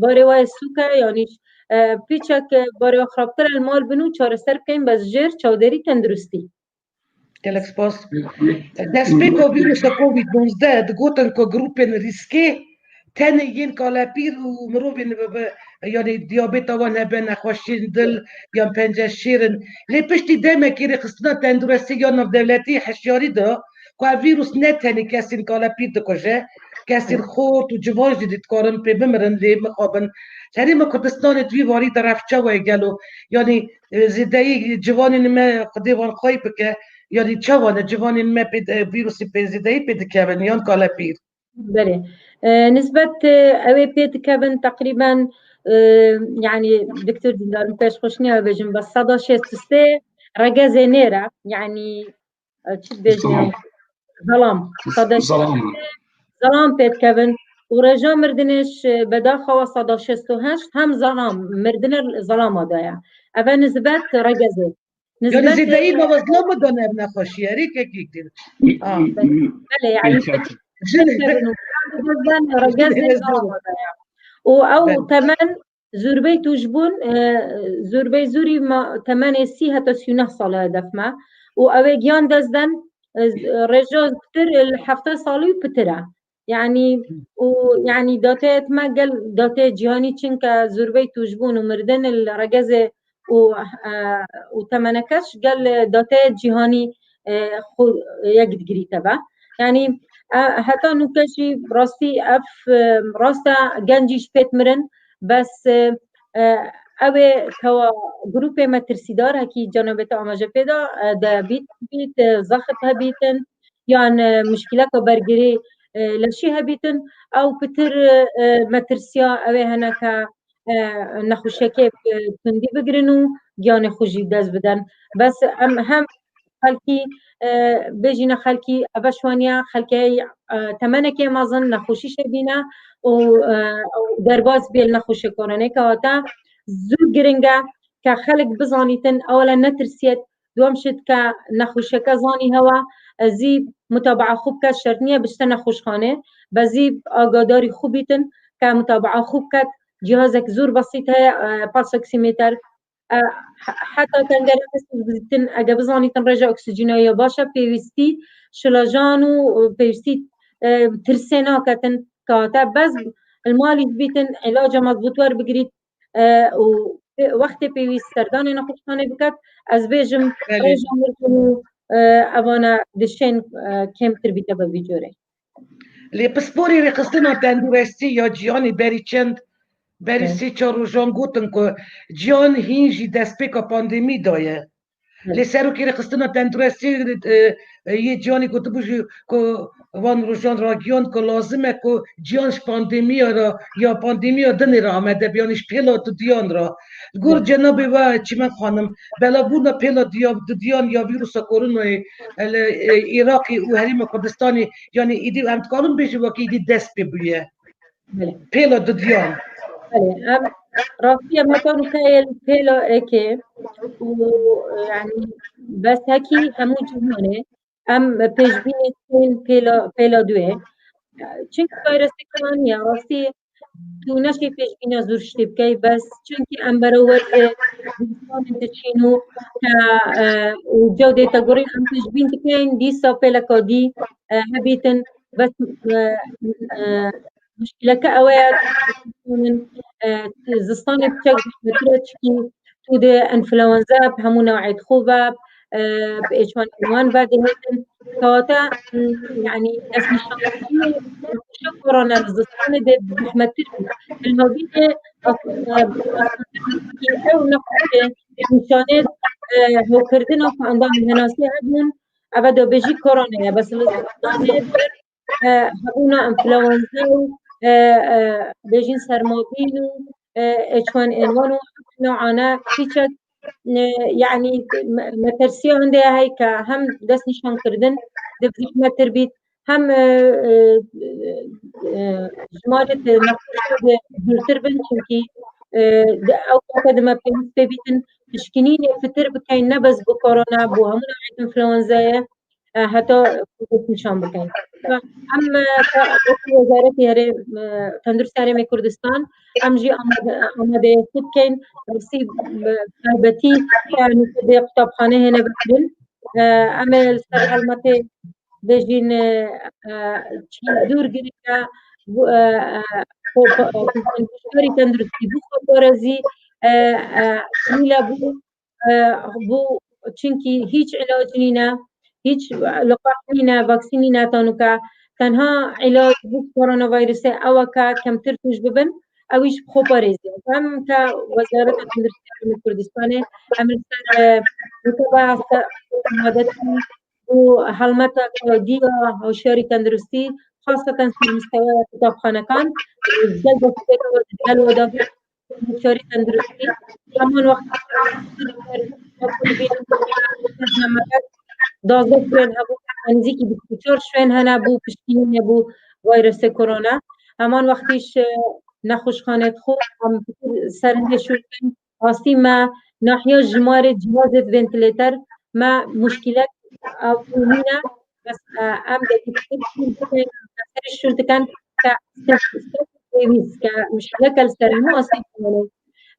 barê wa yê sûk e, yanî, e, pîçek, e, barê wa xirabtir e, li mal bin û çareser bikeyn, bes jêr çawdêrî tenduristî. Gelek spas. Destpêka vîrusa Covid nozde digotin ku grûpên rîskê tenê yên kalepîr û mirovên bi, bi, yanî diyabeta wan hebe, nexweşiyên dil yan penceşêr in. Lê piştî demekî rêxistina tenduristê ya navdewletî hişyarî da ku ev vîrus ne tenê kesên kalepîr dikuje, kesên xort û ciwan jî dikarin pê bimirin lê mixabin. Herêma Kurdistanê di vî warî de rev çawa ye gelo? Yanî, e, zêdeyî ciwanên me Xwedê wan xwey bike, yanî çawa ne ciwanên me pê, e, vîrusê pê zêdeyî pê dikevin yan kalepîr? Belê. E, nisbet, e, ew ê pê dikevin teqrîben, e, yani, Doktor Dîndar, min pêş xweş niya bêjim, bes seda şêst û sê regezê nêr e, yani, e, çi dibêjin? Zelam. Zelam. Sada Zelam. Zelam pê dikevin. Û rêja mirdinê ji bedaxa wa sada şêst û heşt hem zelam, mirdinê zelama de ye. Ev e nisbet regezê. Yanî nisbet zêdeyî mewezla mi dane ev nexweşî ye, rê kekî kir. Ah. Belê, yani, Belê. Jin pê dikevin û regezê zelama de ye. Û ew Belê. Temen Zûrbey tûjbûn, e, zûrbey zûrî ma temenê sî heta sî û neh sal e hedef me. Û ew ê giyan dest den, e, rêja pitir li heftê salî û pitir e. Yanî û yanî dateyê me gel dateyê cîhanî, çinke zûrbey tûjbûn û mirdin li regezê û, e, û temeneke gel dateyê cîhanî, e, xwe yek digirîte be. Yanî, e, heta nûke jî rastî ev, e, rast e, gencî jî pêt mirin, bes, e, e, ew ê kewa grûpê metirsîdar hekî cenabê te amaje pê da, e, diyabet bît, e, zexit hebîtin, yan, e, muşkileka bergirê, e, leşî hebîtin, ew pitir, e, e, metirsiya ew ê hene ke, e, nexweşiyekê bi tundî bigirin û giyanê xwe jî dest bidin. Bes em hem xelkî, e, bêjîne xelkî eve şwaniye, xelkê, e, temenekê mezin nexweşî şebîne û, e, û derbas bê li nexweşê koronê ke hate. Zû giring e ke xelk bizanîtin, ewela netirsiyet, Duwem şit ke nexweşeke zanî hewa, ez zî mutabaa xwe bike, şert niye bişte nexweşxane, be zî agadarî xwe bîtin ke mutabaa xwe biket, cihazek zor besît heye, e, pulse oximeter, e, he-, heta tengere bizîtin, ege bizanîtin rêja oksîjîna ya baş e, pêwîstî şilajan û, e, pêwîstî, e, tirsê naketin, kate bez li malî bîtin, îlaca mezbût werbigirît, e, û wextê pêwîst serdanê nexweşxanê biket, ez bêjim Belê. rêja mirdin û, e, evana dişên, e, kêmtir bîte be vî corê. Lê pisporê rêxistina tendurestî ya cîhanê berî çend, berî Hı. sê çar rojan gotin ku cîhan hîn jî destpêka pandemî daye. Hı. Lê serokê rêxistina tendurestî, e, e, yê cîhanê gotibû jî ku van rojan ragihand ku lazim e ku cîhan ji pandemiya re ya pandemiya dinê re amade be, yanî ji pêla dudiyan re. Li gor Hı. cenabê we Çimen Xanim, belabûna pêla diya-, dudiyan ya vîrusa koronayê, e, li, e, Iraqê û Herêma Kurdistanê, yanî îdî em dikarin bêjin wekî îdî dest pê bûye. Belê. Pêla dudiyan. Belê, em rastî em heta nûke yê li pêla êkê û, e, yanî bes hekî hemû cîhanê em pêşbînê tên pêla, pêla duyê. Çimkî vîrusê koronayê rastî tu neşê pêşbîna zor ştê bikey, bes çimkî em berewer, e, vîrusanê diçîn û, e, e, û cewdê te gorîn em pêşbîn dikeyn dîsa pêleka dî, e, hebîtin, bes, e, e, Muşkileke ew e, e, zistanê piçek zehmetir e, çikî tu dê enfluenza bi hemû new'ê xwe ve, e, bi H one N one ve dihêtin. Kewata, m, yanî destnîşankirina nexweşa korona li zistanê dê zehmettir bî. Li havînê, e, e, ew nexweşê nîşanê, e, hewkirina ku endamên henasê hebûn, eve dê bêjî korona ye. Bes li zistanê e, hebûna enfluenza û, e, e, bêjin sermabîn û, e, H one N one û new'ane piçek, e, yanî me-, metersiya hindê heye ke hem destnîşankirdin dê bi zehmettir bît, hem, e, e, e, jimarê nexweşan dê hûrtir bin, çimkî, e, di ew kate de me pêwîst pê bîtin pişkinînê pitir bikeyn, ne bes bi korona, bo hemû new'ê enfluenza ye. E, heta xwe destnîşan bikin. Em, e, wekî Wezaretê Herê-, e, Tenduristê Herêmê Kurdistan, em jî amade-, amadeyê xwe dikeyn, rastî, e, taybetî, e, nûke dê qutabxane hêne vekirin. E, em ê li ser helmetê bêjin, e, e, çi dûr girî ye, bu, e, e, xwe, e, hişyarî tenduristî bû xwe parêzî, e, e, mîle bû, e, bû, çimkî hîç îlac nîne, hîç liqah nîne, vaksîn nîne, tanûke tenha îlac bû koronavîrusê ew e ke kemtir tûj bibin, ew îş bi xwe parêzî. Em ke Wezareta Tenduristiya Herêmê Kurdistanê, em li ser, e, mutebaa se-, amadetî û helmeta kewadiya hişyarî tenduristî, xaseten ser misteweya qutabxanekan, gel destpêk gel weda hişyarî tenduristî. Heman wext duwazdeh şwên hebû, nêzîkî bîst û çar şwên hene bû piştgirînê bû vîrusê korona. Heman wextî ji nexweşxanê dixwe em serindê şûr dikin. Rastî me nahiya jimarê cihazê ventilêter me muşkîlek ew nîne, bes, e, em dê pitir şûr dikin, serê şûr dikin ke pêwîst ke muşkîleke li ser hemû astê cîhanê.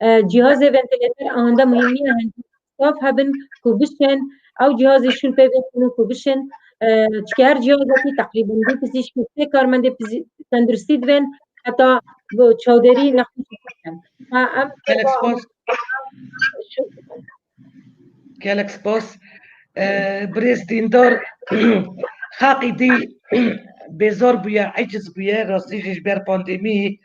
E, cihazê ventilator ahende muhîmî ye, hindî staf hebin ku bişên, ew cihazê şûl pê bêxin û ku bişên, e, çike her cihazekî teqrîben du pizîşk û sê karmendê pizî-, tenduristî divên heta bi çavdêrî nexweş bikin. Ha, em Gelek spas. Gelek spas. E, birêz Dîndar, xelkî dî bêzar bûye, eciz bûye, rastî jî ji ber pandemî,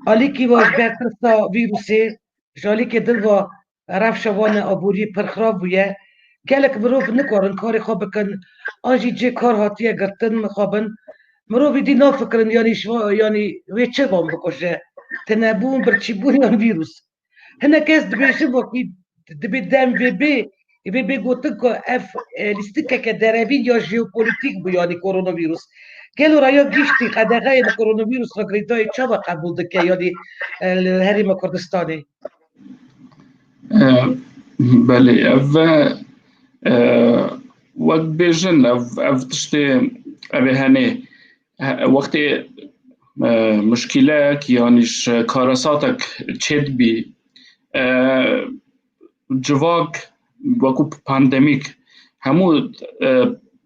alîkî wa ji ber tirsa vîrusê, ji alîkê din va rewşa wan aborî pir xirab bûye. Gelek mirov nikarin karê xwe bikin, an jî cê kar hatiye girtin mixabin. Mirovî dî nafikirin, yanî ji va-, yanî wê çi van bikuje? Tinebûn, birçîbûn yan vîrus? Hinek kes dibêjin wekî dibê dem vê bê, vê bê gotin ku ev, e, lîstikeke derevîn ya jeopolîtîk bû, yanî koronavîrus. Gelo raya giştî qedexeyê li koronavîrus re girêdayî çawa qebûl dike, yanî, e, li Herêma Kurdistanê? E, belê, ev, e, wek bêjin, ev, ev tiştê, ev ê henê, he-, wextê, e, muşkîlek, yanî ji karesatek çêdibî, e, civak, wekû pandemîk, hemû, e,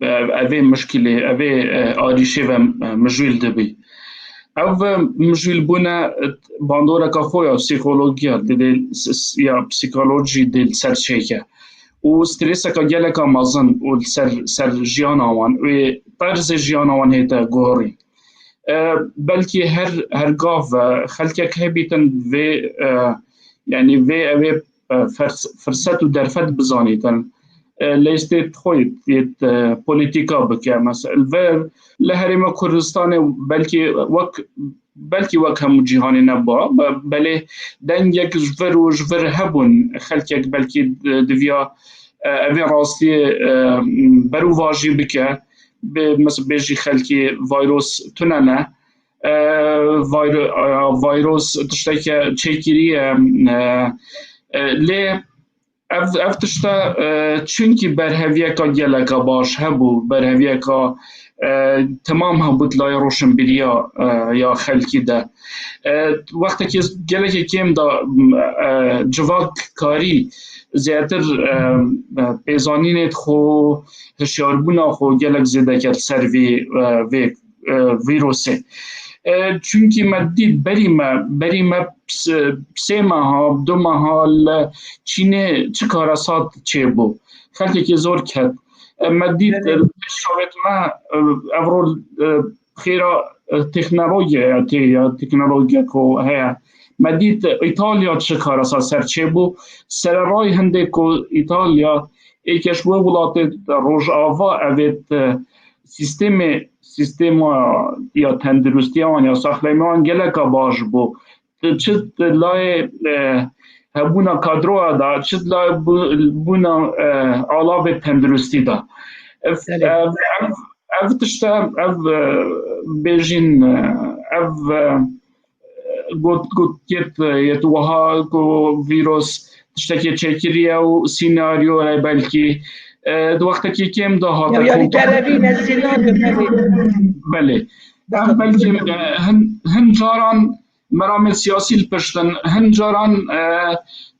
e, evê muşkîlê, evê, e, arîşê ve, e, mijûl dibî. Ev, e, mijûlbûne, e, bandoreka xwe ya psîkologiya dê, dê s-, s-, ya psîkolojî dê li ser çêke. Û strêseka geleka mezin û li ser, ser jiyana wan, wê terzê jiyana wan hête guhorî. E, belkî her, her gav, e, xelkek hebîtin vê, e, yanî vê ew ê, e, fers-, firset û derfet bizanîtin, e, lêstê xwe yê, yê, e, polîtîka bike. Mesela, li vir, li Herêma Kurdistanê belkî wek, belkî wek hemû cîhanê nebû, be-, belê dengek ji vir û ji vir hebûn, xelkek belkî, e, diviya, e, evê rastiyê, e, berûvajî bike, bi, mes-, bêjî xelkê vayros tune ne, e, vayro-, e, vayros tişteke çêkirî ye, e, e, lê ev, ev tişte, e, çunkî berheviyeka geleka baş hebû, berheviyeka, e, temam hebû di layê roşinbîriya, e, ya xelkî de. E, wextekî gelekê kêm de, e, civak karî zêdetir, e, e, pêzanînê xwe, hişyarbûna xwe gelek zêde kir ser vê, e, vê, e, vîrusê. E, çunkî me dît berî me, berî me s-, sê meha, du meha li Çînê çi karesat çêbû. Xelkekî zor ket. E, me dît, Belê. e, şawêt me, e, evro, e, xêra, e, teknolojiya tê ya, teknolojiya ku heye. Me dît, e, Îtalya çi karesa ser çêbû. Sererayî hindê ku Îtalya êke ji bo welatê Rojava evê, e, sîstemê, sîstema ya tenduristiya wan ya saxlema wan geleka baş bû. Çi di layê, e, hebûna kadroya da, çi di layê bû-, bûna, e, alavê tenduristî da. Ev, Belê. ev, ev, ev tişte, ev, e, bêjin, e, ev, e, got, got, yet, yet wiha ku vîros tiştekê çêkiriye û sînaryo ye belkî, e, di wextekî kêm de hate Ya, yani kontrol. Derevî ne sînaryo, belê. Belê. Em belkî, e, hin, hin caran meramên siyasî li pişt in, hin caran, e,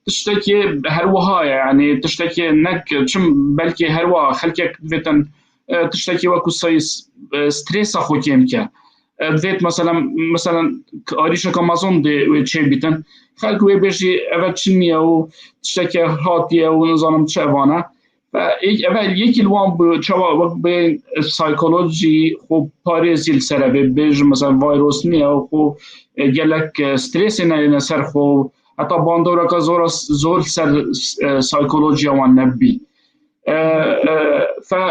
tiştekî her wiha ye, yanî tiştekî nek çim belkî her wiha xelkek divêtin, e, tiştekî wekû sayî s-, e, stresa xwe kêm ke. E, divêt mesela, mesela arîşeka mezin dê wê çê bîtin. Xelk wê bêjî eve çi niye û tiştekî hatiye û nizanim çi evane. Ve ê-, eve yekî li wan bi çawa wek bê psîkolojî xwe parêzî li ser evê bêjin, mesela vayros niye û xwe, e, gelek, e, strêsê neyêne ser xwe, heta bandoreka zor, zor li ser, e, psîkolojiya wan nebî. E, e, fe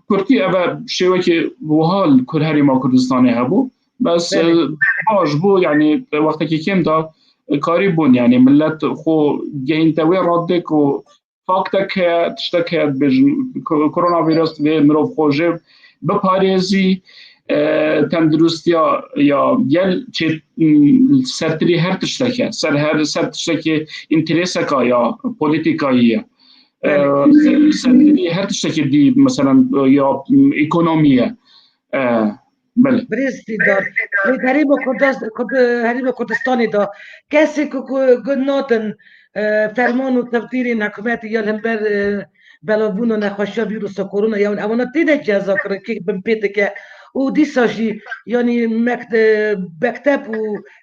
kurtî eve şêwekê wiha li Kur-, Herêma Kurdistanê hebû. Bes, Belê. e, baş bû, yanî wextekî kêm de, e, karî bûn, yanî millet xwe gehînte wê radê ku faktek heye, tiştek heye, dibêjin, ko-, koronavîrus divê mirov xwe jê biparêzî, e, tenduristiya ya gel çê, m, sertirî her tiştek e, ser her, ser tiştekê întereseka ya polîtîkayî ye. E, Belê. ser, sertirî her tiştekê dî, mesela, ya, m, ekonomî ye. E, Belê. Birêz Dîdar, li Herêma Kurdas-, Kurd-, Herêma Kurdistanê de kesê ku, ku gun nadin, e, ferman û tevdîrên hikûmetê ya li hember, e, belavbûna nexweşiya vîrusa korona ya ewana têne cezakirin kê binpê dike û dîsa jî yanî mekte-, mekteb û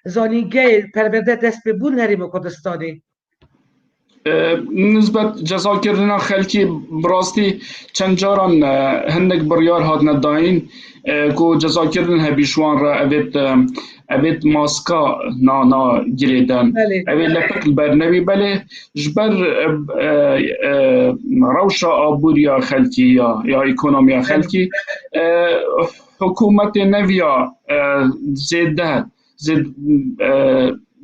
zanîngehê perwerde dest pê bûn Herêma Kurdistanê. E, Nisbet cezakirina xelkê bi rastî çend caran, e, hinek biryar hatine dayîn, e, ku cezakirin hebî ji wan re evêt, e, evêt maska na, na girêden. Belê. Evê lepik li ber nebî belê ji ber, e, e, e, rewşa abûriya xelkî ya, ya ekonomiya xelkî, e, hikûmetê neviya, e, zêde, zêd-, e,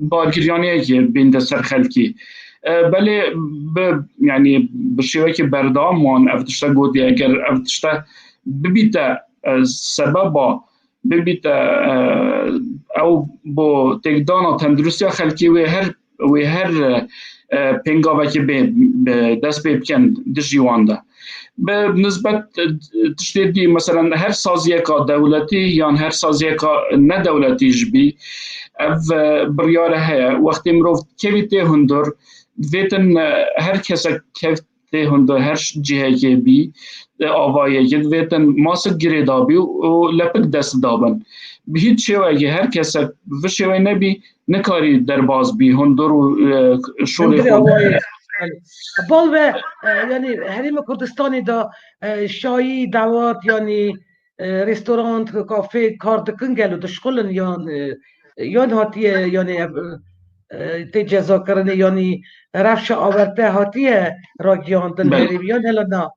bargiriyaniyekê bînde ser xelkî. E, belê bi, yanî bi şêwekê berdewam wan ev tişte gotiye, eger ev tişte bibîte, e, sebeba, bibîte, e, ew bo têkdana tenduristiya xelkî wê her, wê her, e, pêngavekê bê, bi dest pê bikin dijî wan de. Bi nisbet, e, tiştê dî, meselen her saziyeka dewletî yan her saziyeka nedewletî jî bî, ev, e, biryare heye. Wextê mirov kevî tê hundir, divêtin, e, her kesek kev tê hundir, her cihekê bî, e, avayekê divêtin masik girê dabî û lepik dest dabin. Bi hîç şêwekê her kesek bi şêwê nebî, nikarî derbas bî hundir û, e, şûlê Hundirê xwe. Awayê. Belê. Bal ve, e, yanî Herêma Kurdistanê de, e, şayî, dawat, yanî, e, restorant, kafe kar dikin gelo dişxulin yan, e, yan hatiye, yanî ev, e, tê cezakirinê, yanî rewşa awarte hatiye ragiyandin Belê. herêmî yan hela na?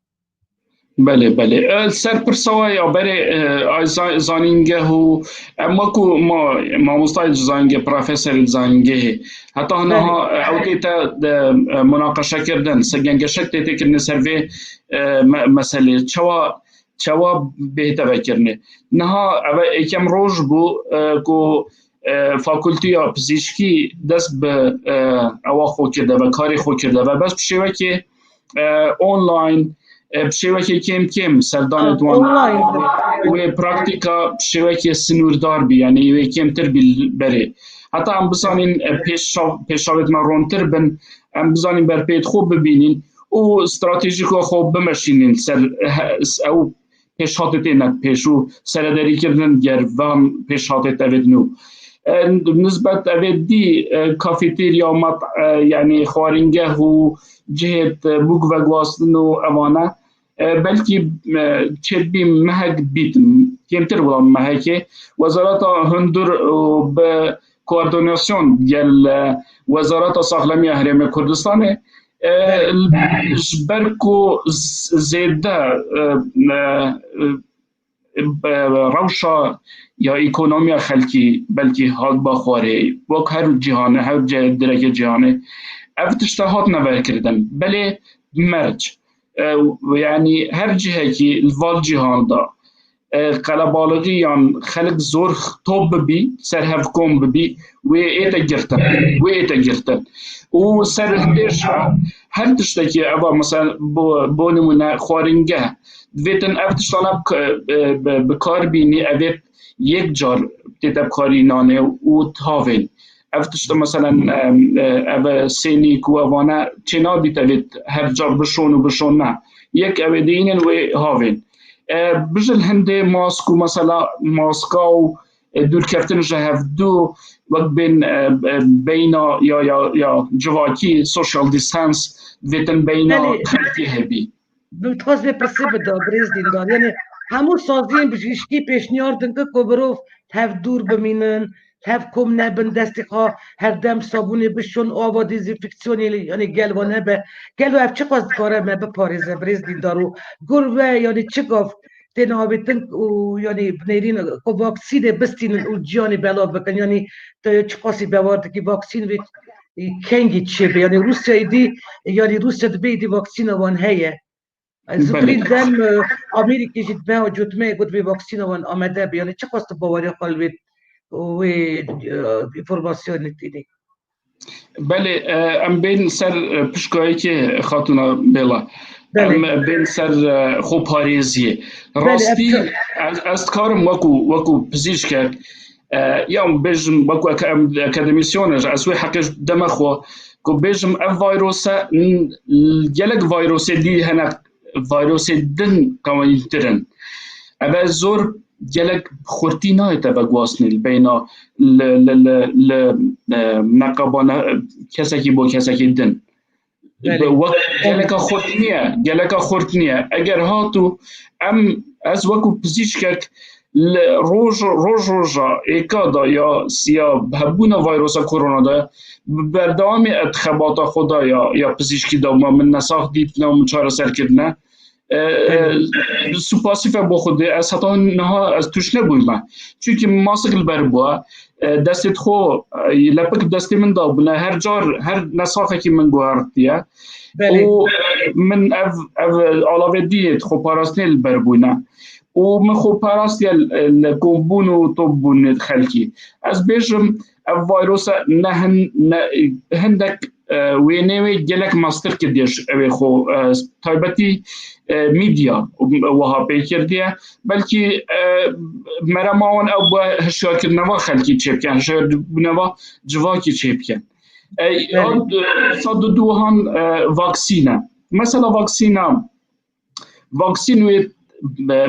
Belê, belê. E, ser pirsa we ya berê, e, ay za-, zanîngeh û em wekû ma, mamostayê di zanîngeh, profesorê di zanîngehê. Heta niha, e, ew tê te de, e, munaqeşe kirdin, se gengeşek tê tê kirdin ser vê, e, me-, meselê. Çawa, çawa bêhte vekirinê? Niha ev êkem roj bû, e, ku, e, fakultiya pizîşkî dest bi, e, ewa xwe kirde ve, karê xwe kirde ve. Bes bi şêwekê, e, online, e, bi şêwekê kêm kêm serdanê Ha, di wan online. wê praktîka bi şêwekê sinûrdar bî, yanî wê kêmtir bî li berê. Heta em bizanîn, e, pêşav-, pêşavêt me rontir bin, em bizanîn berpêt xwe bibînîn û stratejîka xwe bimeşînin ser, e, he-, ew pêşhatê têne pêş û serederîkirin ger van pêşhatê tevêt nû. E, nisbet evê dî, e, kafeterya, mat-, e, yanî xwaringeh û cihêt, e, bûk veguhastin û evane, e, belkî, e, çêdibî mehek bît, kêmtir wila mehekê. Wezareta hundir û bi koordinasyon gel, e, Wezareta Saxlemiya Herêmê Kurdistanê, e, ji ber ku z-, zêde, e, e, e, rewşa ya ekonomiya xelkî belkî hat ba xwarê, wek her cîhanê, her ce-, dereke cîhanê, ev tişte hatine vekirdin. Belê merc, e, yanî her cihekî li val cîhan de, e, qelebalixî yan xelk zor top bibî, ser hev kom bibî, wê ête girtin, wê ête girtin. Û ser pêş ve her tiştekî eva, mesela, bo, bo nimûne xwaringeh, divêtin ev tiştana bi, bi, bi kar bînî, evê yek car tête bikarînanê û havên. Ev tişt, meselen, em, e, ev sênîk û evane çênabît evê her car bişon û bişon ne. Yek ew ê dihînin wê havên. E, bijil hindê mask û mesela maska û, e, dûrkeftin ji hevdû wek bên, e, e, beyna ya, ya, ya civakî, social distance, divêtin beyna Belê. xelkê hebî. Min dixwest vê pirsê bida, birêz Dîndar. Yanî hemû saziyên bijîşkî pêşniyar din ku mirov hev dûr bimînin, hev kom nebin, destê xwe herdem sabûnê bişon, ava dezînfeksiyonê, yanî gel ve nebe. Gelo ev çiqas dikare me biparêze, birêz Dîndar, û gor ve, yanî çi gav têne avêtin û, yanî binêrîn ku vaksînê bistînin û ciyanê belav bikin, yanî te çiqasî bawer dikî vaksîn vê kengî çêbe? Yanî Rûsyayê dî, yanî Rûsya dibê êdî vaksîna wan heye. Zikrîn dem, e, Amerîkê jî dime û cotmeyê got vê vaksîna wan amade be. Yanî çiqas tu baweriya xwe li wê, wê, e, înformasyonê tînî? Belê, e, em bên ser, e, pişkayekê xatûna Bêla. Belê. Em bên ser, e, xweparêziyê. Belê, Rastî, em ez, ez dikarim wekû, wekû pizîşkek, e, ya bêjim wekû ake-, em, akademisyonek ji, ez wê heqê deme xwe, ku bêjim ev vayrose, n-, gelek vayrosê dî hene, vayrosê din qewîtir in. Ev e zor gelek xurtî nayê te veguhastinê li beyna li, li, li, li, e, neqaba ne-, kesekî bo kesekî din. Belê. Wek geleka xurt niye, geleka xurt niye. Eger hatu em, ez wekû pizîşkek li roj, roj roja êka da ya siya hebûna vayrosa korona de, bi berdewamî ez xebata xwe da ya, ya pizîşkî da ma min nesax dîtine û min çareser kirine. E, e, Belê. Supasî fe bo Xwedê, ez heta niha ez tûş nebûyme. Çunkî min masik li ber bûye. E, destê xwe, e, lepik destê min da bûne. Her car, her nesaxekî min guhertiye. Belê. Û min ev, ev alavê dî yê xweparastinê li ber bûne. Û min xwe parastiye li, li kombûn û topbûnê xelkî. Ez bêjim, ev vayrosa ne hin-, ne, hindek, e, wênê wê gelek mastir kiriye ji ew ê xwe, e, taybetî, e, medya wiha pê kiriye. Belkî, e, merema wan ew bû hişyarkirina va xelkî çêbikin, hişyarbûna va civakî çêbikin. E, Belê. Sed û du han, e, vaksîn e. Mesela vaksîna, vaksîn wê, e,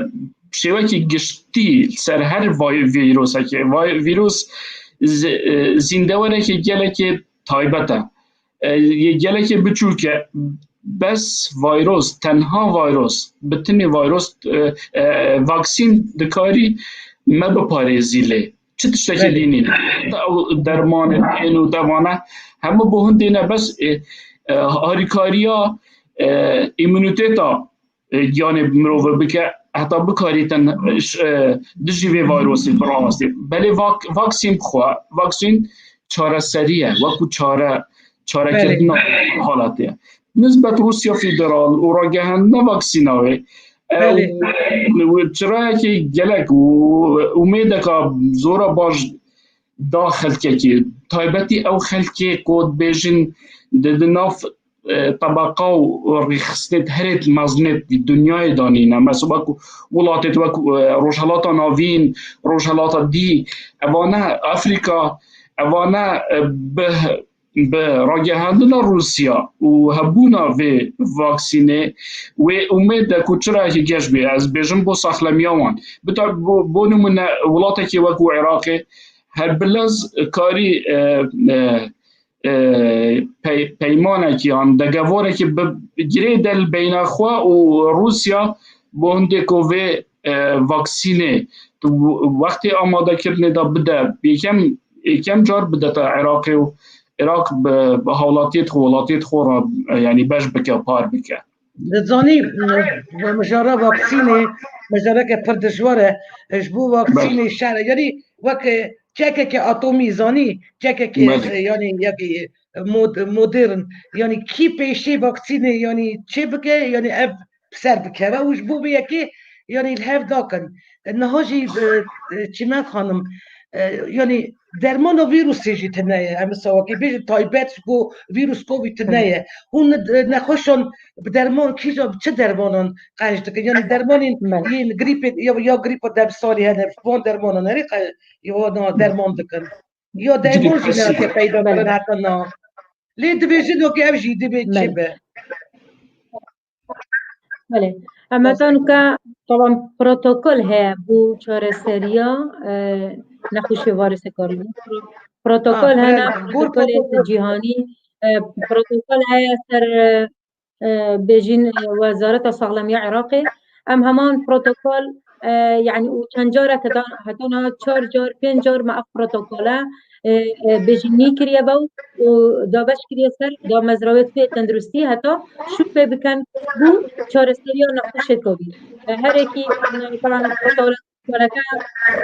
şêwekî giştî ser her vay-, vîrosekê. Vay-, vîrus zi-, e, zîndewerekê gelekê taybet e. E, yê gelekê biçûk e. Bes vayros, tenha vayros, bi tinê vayros, e, e, vaksîn dikarî me biparêzî lê. Çi tiştekî Belê. Dî nîne. Ew dermanê, ên û devane hemû bo hindê ne bes, e, e, harîkariya, e, îmûnîteta, e, giyanê mirovê bike, heta bikarîtin, e, ş-, e, dijî vê vayrosê birawestê. Belê vak-, vaksîn bixwe, vaksîn çareserî ye, wekû çare, çarekirina Belê. Halatê ye. Nisbet Rûsya Federal û ragihandina vaksîna wê, e, Belê. Û çirayekî gelek û umêdeka zora baş da xelkekê, taybetî ew xelkê ku dibêjin di, di nav, e, tebeqa û rêxistinêt herêt mezinêt di dinyayê de nîne. Mesela wek welatêt wek, e, Rojhelata Navîn, Rojhelata dî, evane Afrîka, evane, e, bi, bi ragihandina Rûsya û hebûna vê vaksînê wê umêd de ku çirayekî geş bê, ez bêjim bo saxlemiya wan. Bita-, bo, bo nimûne welatekê wekû Iraqê, her bilez karî, e, e, e, pey-, peymanekî yan degevorekî bi girê de li beyna xwe û Rûsya bo hindê ku vê, e, vaksînê tu wextê amadekirinê de bide, yekem, yekem car bidete Iraqê û Iraq bi, bi hawlatiyê xwe, welatiyê xwe re, e, yanî beş bike, par bike. Dizanî, e, mijara vaksînê, mijareke pir dijwar e. E, ji bo vaksînê Belê. Şer, yanî wek, e, çekeke atomî zanî, çekeke, Belê. E, yanî yekî, e, mod-, modern. Yanî kî pêşê vaksînê, yanî çê bike, yanî ev bi ser bikeve û ji bo vê yekê, yanî li hev dakin. E, niha jî, e, e, Çîmen xanim, e, yanî dermana vîrusê jî tune ye. Em wisa wekî bêjin taybet ji bo vîrus Covid tune ye. Hûn, e, nexweşan bi derman kîja, bi çi dermanan qenc dikin? Yanî dermanên Belê. Yên grîpê ya, ya grîpa demsalî hene, van dermanan herî qe-, ya wana derman dikin. Ya derman jî nehatiye peyda kirin heta niha. Lê divê jî wekî ev jî divê çi Belê. Be? Belê. Em heta nuka, taban protokol heye bo çareseriya, e, nexweşê varîsê korona. Protokol Ah, hene, belê. Protokolê cîhanî, e, protokol heye ser, e, e, bêjin, e, Wezareta Saxlemiya Iraqê. Em heman protokol, e, yanî û çend carek heta, heta niha çar car, pênc car me ev protokole, e, e, bêjin nî kiriye be û dabeş kiriye ser damezrawê tenduristî heta şû pê bikin bo çareseriya nexweşê Covid. E, herekî, e, falan protokol Kareke,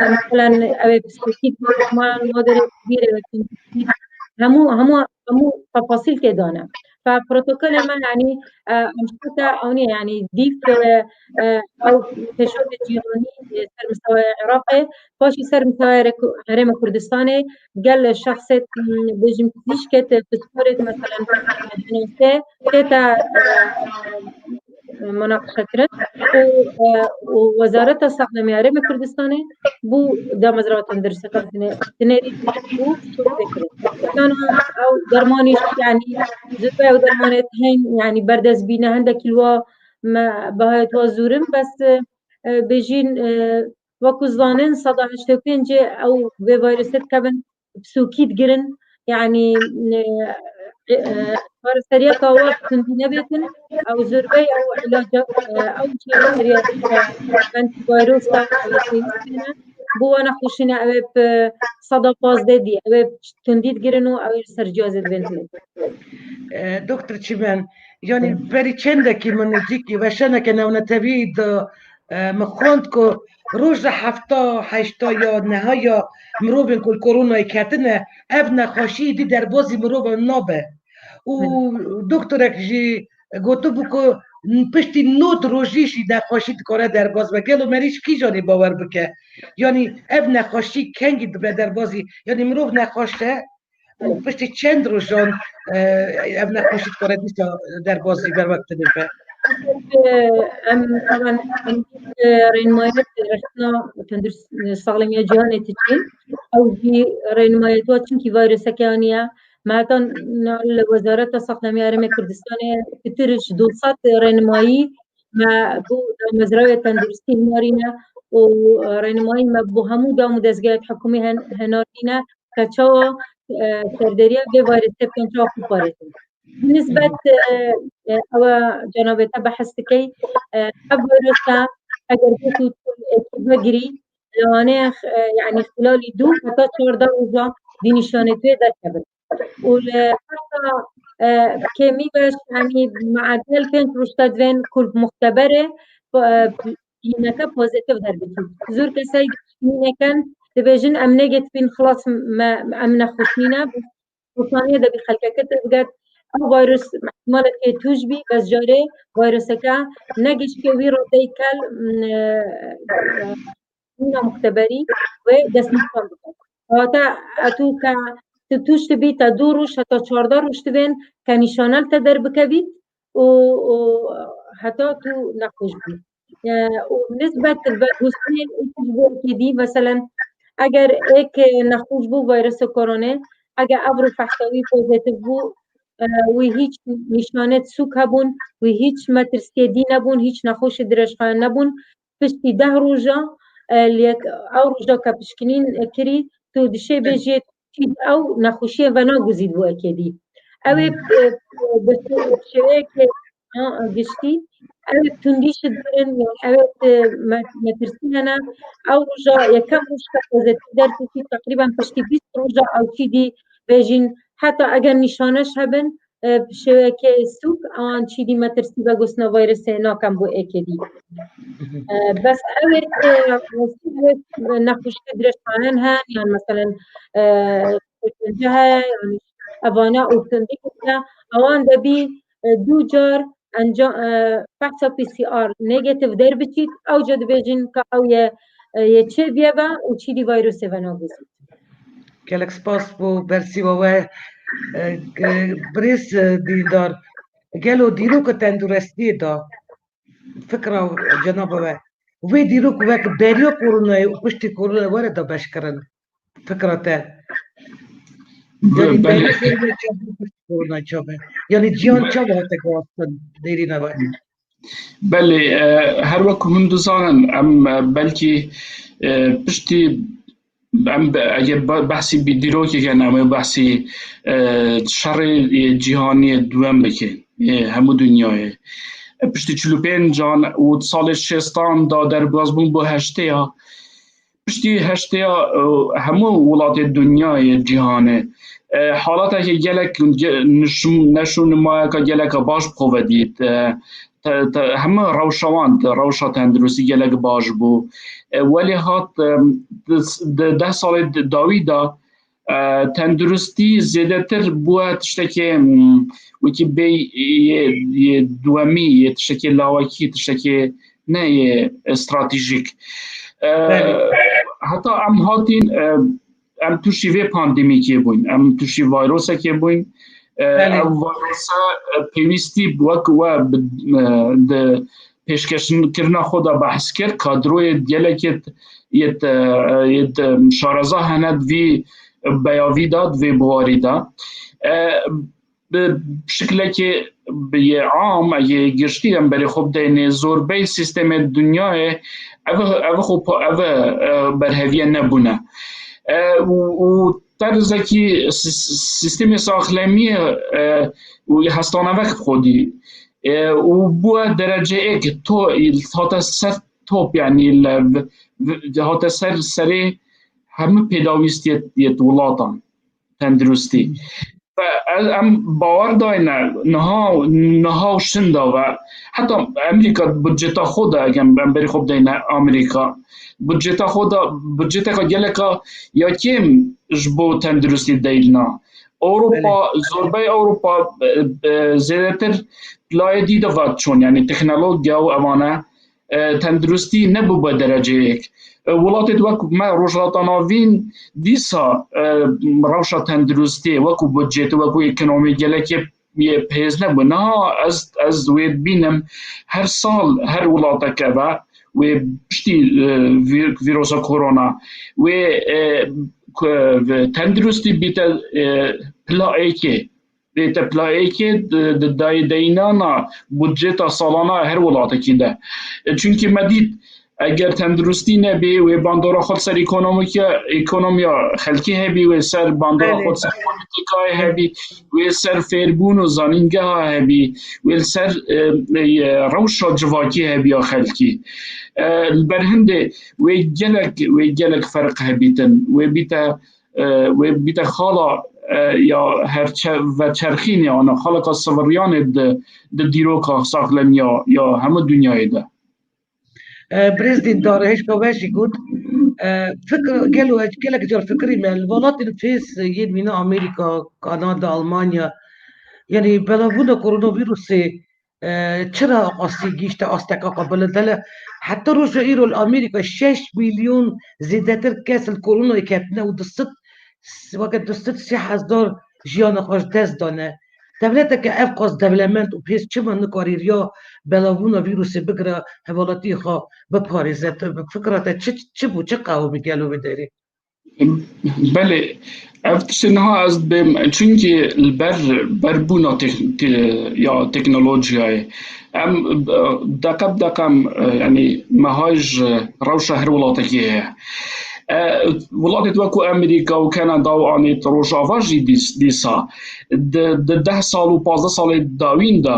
e, mesela, ew ê psîkî, ma nadirê bîrê wekî hemû, hemû, hemû tefasîl tê dane. Fe protokolê me, yanî, e, em şirketa ewnî, yanî dîv, e, e, ew pêşote cîhanî, e, ser mistewaya Iraqê, paşî ser mistewaya Herêma Kurdistanê, gel şexsêt, m, bêjim pizîşkêt, e, pisporêt, mesela, e, tê te, e, munaqeşe kirin û, e, û Wezareta Saxlemiya Herêmê Kurdistanê bo damezrava tenduristiya dinê-, dinêrî û şûr vê kirin. Kana ew dermanî, yanî, zirve ew dermanê hên, yanî, berdest bîne, hindekî li wa me bahayê wa zûr in, bes, e, bêjîn, e, wekû zanin, seda heştê û pêncê ew vê vayrosê dikevin, bi sûkî digirin, yanî, e, e, çareseriya ka wa bi tundî nebêtin, ew zûrbey ew ilaca, e, ew çareseriya, e, antîvayrosa, e, pêwîst ne. Bo wan nexweşîne ew ê bi seda pazdeh dî, ew ê bi tundî digirin û ew ê li ser cihazê dibên. E, Doktor Çimen, yanî berî çendekî min nêzîkî weşaneke navnetewî de, e, min xwend ku roja hefta, heşta ya niha ya mirovên ku li koronayê ketine, ev nexweşî dî derbazî mirovan nabe. Û doktorek jî gotibû ku piştî nod rojî jî nexweşî dikare derbaz be. Gelo merîş kîjanî bawer bike? Yanî ev nexweşî kengî dibe derbazî? Yanî mirov nexweş e, piştî çend rojan, e, ev nexweşî dikare dîsa derbazî ber wek tedê be? Em, taban, em, e, rênmayê rexna tendurist, e, saxlemiya cîhanê diçin. Ew jî rênmayê wa çinkî vayroseke aniye. Me heta niha li Wezareta Saxlemiya Herêmê Kurdistanê pitir ji du sed rênmayî me bo damezrayê tenduristî hinarîne û rênmayî me bo hemû dam û dezgehê hikûmî hen-, hinarîne ke çawa, e, serderiya vê vayrosê bikin, çawa xwe parêzin. Bi nisbet, e, e, ewa cenabê te behs dikey, e, ev vayrosa eger bêtu tu êkî vegirî, li Wanê, e, yanî xîlalî du heta çardeh roja dî nîşanê tu yê derkevin. Û li heta, e, kêmî beş, yanî meedel pênc roj te divên ku li muxteberê, e, yîneke pozîtîf derbikî. Zor kesay nînekin, dibêjin em negatif in, xilas me, em nexweş nîne. Hosaniye de bî xelkeke tevget. Ew vayros ihtimalekê tûj bî, bes carê vayroseke negişke wî radeyî kel, m, e, e, nîna muxteberî wê destnîşan bike. Hate etû ke tu tûj dibî, te du roj heta çardeh roj divên ke nîşane li te derbikevît û, û heta tu nexweş bî. E, û nisbet vegustinên êk ji bo êkê dî, meselen, eger êk nexweş bû vayrosa koronê, eger ev rû fehsa wî pozîtîf bû, e, wî hîç nîşanê sûk hebûn, wî hîç metirsiyê dî nebûn, hîç nexweşê dirêjxayan nebûn, piştî deh roja, e, li yek, ew roja ke pişkinîn kirî, tu dişê bêjê, çî ew nexweşiyê venaguzît bo êkê dî. Ew ê, e, bi şêweyekê, ha, giştî, ew ê tundî şidirin, ew ê, e, me-, metirsî hene. Ew roja yekem roj ke pozîtîf derketî, teqrîben piştî bîst roja ew çî dî bêjin, heta eger nîşaneş hebin, e, bi şêweyekê sûk, an çî dî metirsî vegustina vayrosê nakin bo êkê dî. E, bes ew ê, e, rastî wê nexweşiya dirêjxayan hen, yan meselen, e, şêrpênce heye, yan evana û tundî heye, ewan de bî, e, du car enca-, e, fehsa P C R negatif derbiçît, ewca dibêjin ka ew ye, e, yê çêbiyeve û çî dî vayrosê venaguzît. Gelek spas bo bersîva we, e, e, birêz, e, Dîndar. Gelo dîroka tenduristiyê de fikra cenaba we, wê dîrok wek beriya koronayê û piştî koronayê were dabeşkirin? Fikra te. Be-, Yanî belê. Beriya koronayê çawa, piştî koronayê çawa? Yanî cihan çawa hate guhastin nêrîna we? Belê, e, her wek hûn dizanin, em, e, belkî, e, piştî, em be-, eger be-, behsî bî dîrokê kin, em ê behsî, e, şerê, e, cîhanî duwem bikin, e, hemû dinyayê. E, piştî çil û pêncan û salê şêstan da derbasbûn bo heştê ya. Piştî heştê ya, e, hemû welatê dinyayê, cîhanê, e, halateke gelek ge-, nişû-, neşû nimayeka geleka baş bi xwe ve dît. E, te-, te-, hemû rewşa wan, rewşa tenduristî gelek baş bû. E, welê hat, e, di, di deh salê di dawî de, e, tenduristî zêdetir bûye tiştekê, m, wekî bê yê, yê duwemî, yê tiştekê lawekî, tiştekê ne yê stratejîk. E, Belê. Heta em hatîn, e, em tûşî vê pandemîkê bûyn, em tûşî vayrosekê bûyn. E, Belê. Ev vayrose, e, pêwîstî wek we bi, e, di pêşkeşkirina xwe de behs kir, kadroyê gelekê yê, e, yê şareza hene di vî beyavî de, di vê biwarî de. E, bi şiklekê bi yê am, yê giştî em berê xwe bideyne, zorbey sîstemê dinyayê ev, ev xwe pa-, ev, e, berheviye nebûne. E, û, û terzekî sis-, sîstemê saxlemiyê, e, û hestanevek bi xwedî, e, û bûye dereceyek to-, hate ser top, yanî li v-, v-, hate ser serê hemû pêdawîstiyê yê welatan tenduristî. Ve ez, em bawer dayne niha, niha û şinda ve, heta Amerîka budceta xwe de, eger em berî xwe bideyne Amerîka, budceta xwe de, budceteka geleka ya kêm ji bo tenduristî deyna. Ewropa, Belê. Zorbey Ewropa, e, e, zêdetir layê dî de ve çûn, yanî teknolojiya û evane, e, tenduristî nebû bi dereceyek. E, welatê wek me Rojhilata Navîn dîsa, e, rewşa tenduristiyê wekû budcetê, wekû ekonomî gelekê yê bihêz nebû. Niha ez, ez wê dibînim, her sal, her welateke ve wê piştî, e, vî-, vîrusa korona wê, e, ku, tenduristî bîte, e, pila êkê. Bête playekê di, di dayê deynana budceta salana her welatekî de. E, çunkî me dît, eger tenduristî nebê, wê bandora xwe li ser ekonomîke-, ekonomiya xelkî hebî, wê ser bandora Belê. xwe li ser polîtîkayê hebî, wê ser fêrbûn û zanîngeha hebî, wê li ser, e, e, rewşa civakî hebî ya xelkî. E, li ber hindê wê gelek, wê gelek ferq hebîtin, wê bîte e, wê bîte xala, e, ya her çe-, veçerxînê, ana xaleka siviriyanê di, di dîroka saxlemiya ya hemû dinyayê de. E, Birêz Dîndar, hêşka we jî got, e, fikr, gelo ez gelek car fikirî me, li welatên fês yên mîna Amerîka, Kanada, Almanya, yanî belavbûna koronavîrusê, e, çira qasî gihîşte asteka qe bilind? Hele heta roja îro li Amerîka şeş milyon zêdetir kes li koronayê ketine û du sed, weke du sed sî hezar jiyana xwe ji dest dane. Dewleteke ev qas dewlemend û pêz çima nikarî riya belavbûna vîrusê bigire, hevalatiyê xwe biparêze? Tu bi fikra te çi, çi bû, çi qewimî gelo wê derê? Belê, ev tiştê niha ez dibêm, çunkî li ber, berbûna tek-, te-, ya teknolojiyayê. Em, e, deqe bi deqe em, e, yanî mehay ji rewşa her welatekî heye. E, welatê wekû Amerîka û Kanada û anî Rojava jî dîs-, dîsa di, di deh sal û pazdeh salê dawîn de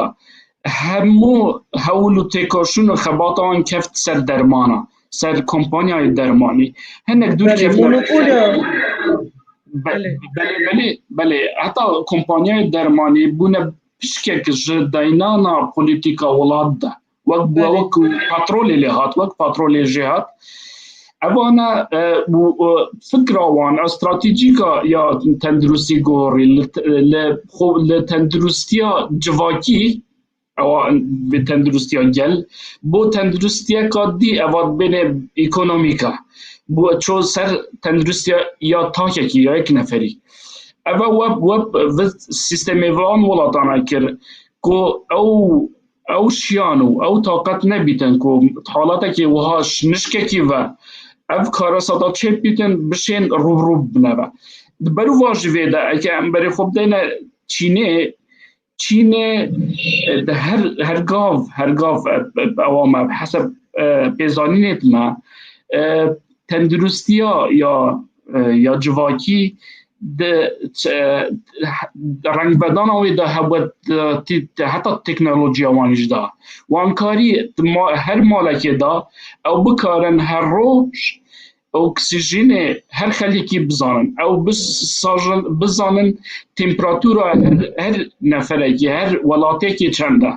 hemû hewl û têkoşîn û xebata wan keft ser dermana, ser kompanyayê dermanî. Hinek dûr Belê, kevne. Monopoliya. Be-, Belê. Belê, belê, belê. Heta kompanyayê dermanî bûne pişkek ji deynana polîtîka welat de. Wek bû, Belê. wek patrolê lê hat, wek patrolê jê hat. Evana, e, û, e, fikra wan, e, stratejîka ya tenduristî gorî li, li, xo-, li tenduristiya civakî, ewa bi tenduristiya gel, bo tenduristiyeka dî eva bêne ekonomîk e. Bo ço ser tenduristiya ya takekî ya yek neferî. Eva we, we, we sîstemê van welatana kir ku ew, ew şiyan û ew taqet nebîtin ku halatekê wiha ji nişkekî ve ev karesata çêbîtin, bişên rû bi rû bibine ve. Di ber û va jî vê de, eke em berê xwe bideyne Çînê, Çînê, e, di her, her gav, her gav, e, e, ewa me, bi heseb, e, pêzanînê me, e, tenduristiya ya, e, ya civakî di, e, rengvedana wê de hebû, e, tî-, heta teknolojiya wan jî da. Wan karî di ma-, her malekê da ew bikarin her roj oksîjenê her xelkî bizanin. Ew bis-, sajin, bizanin temperatura her, her neferekî, her welatêkî çend e.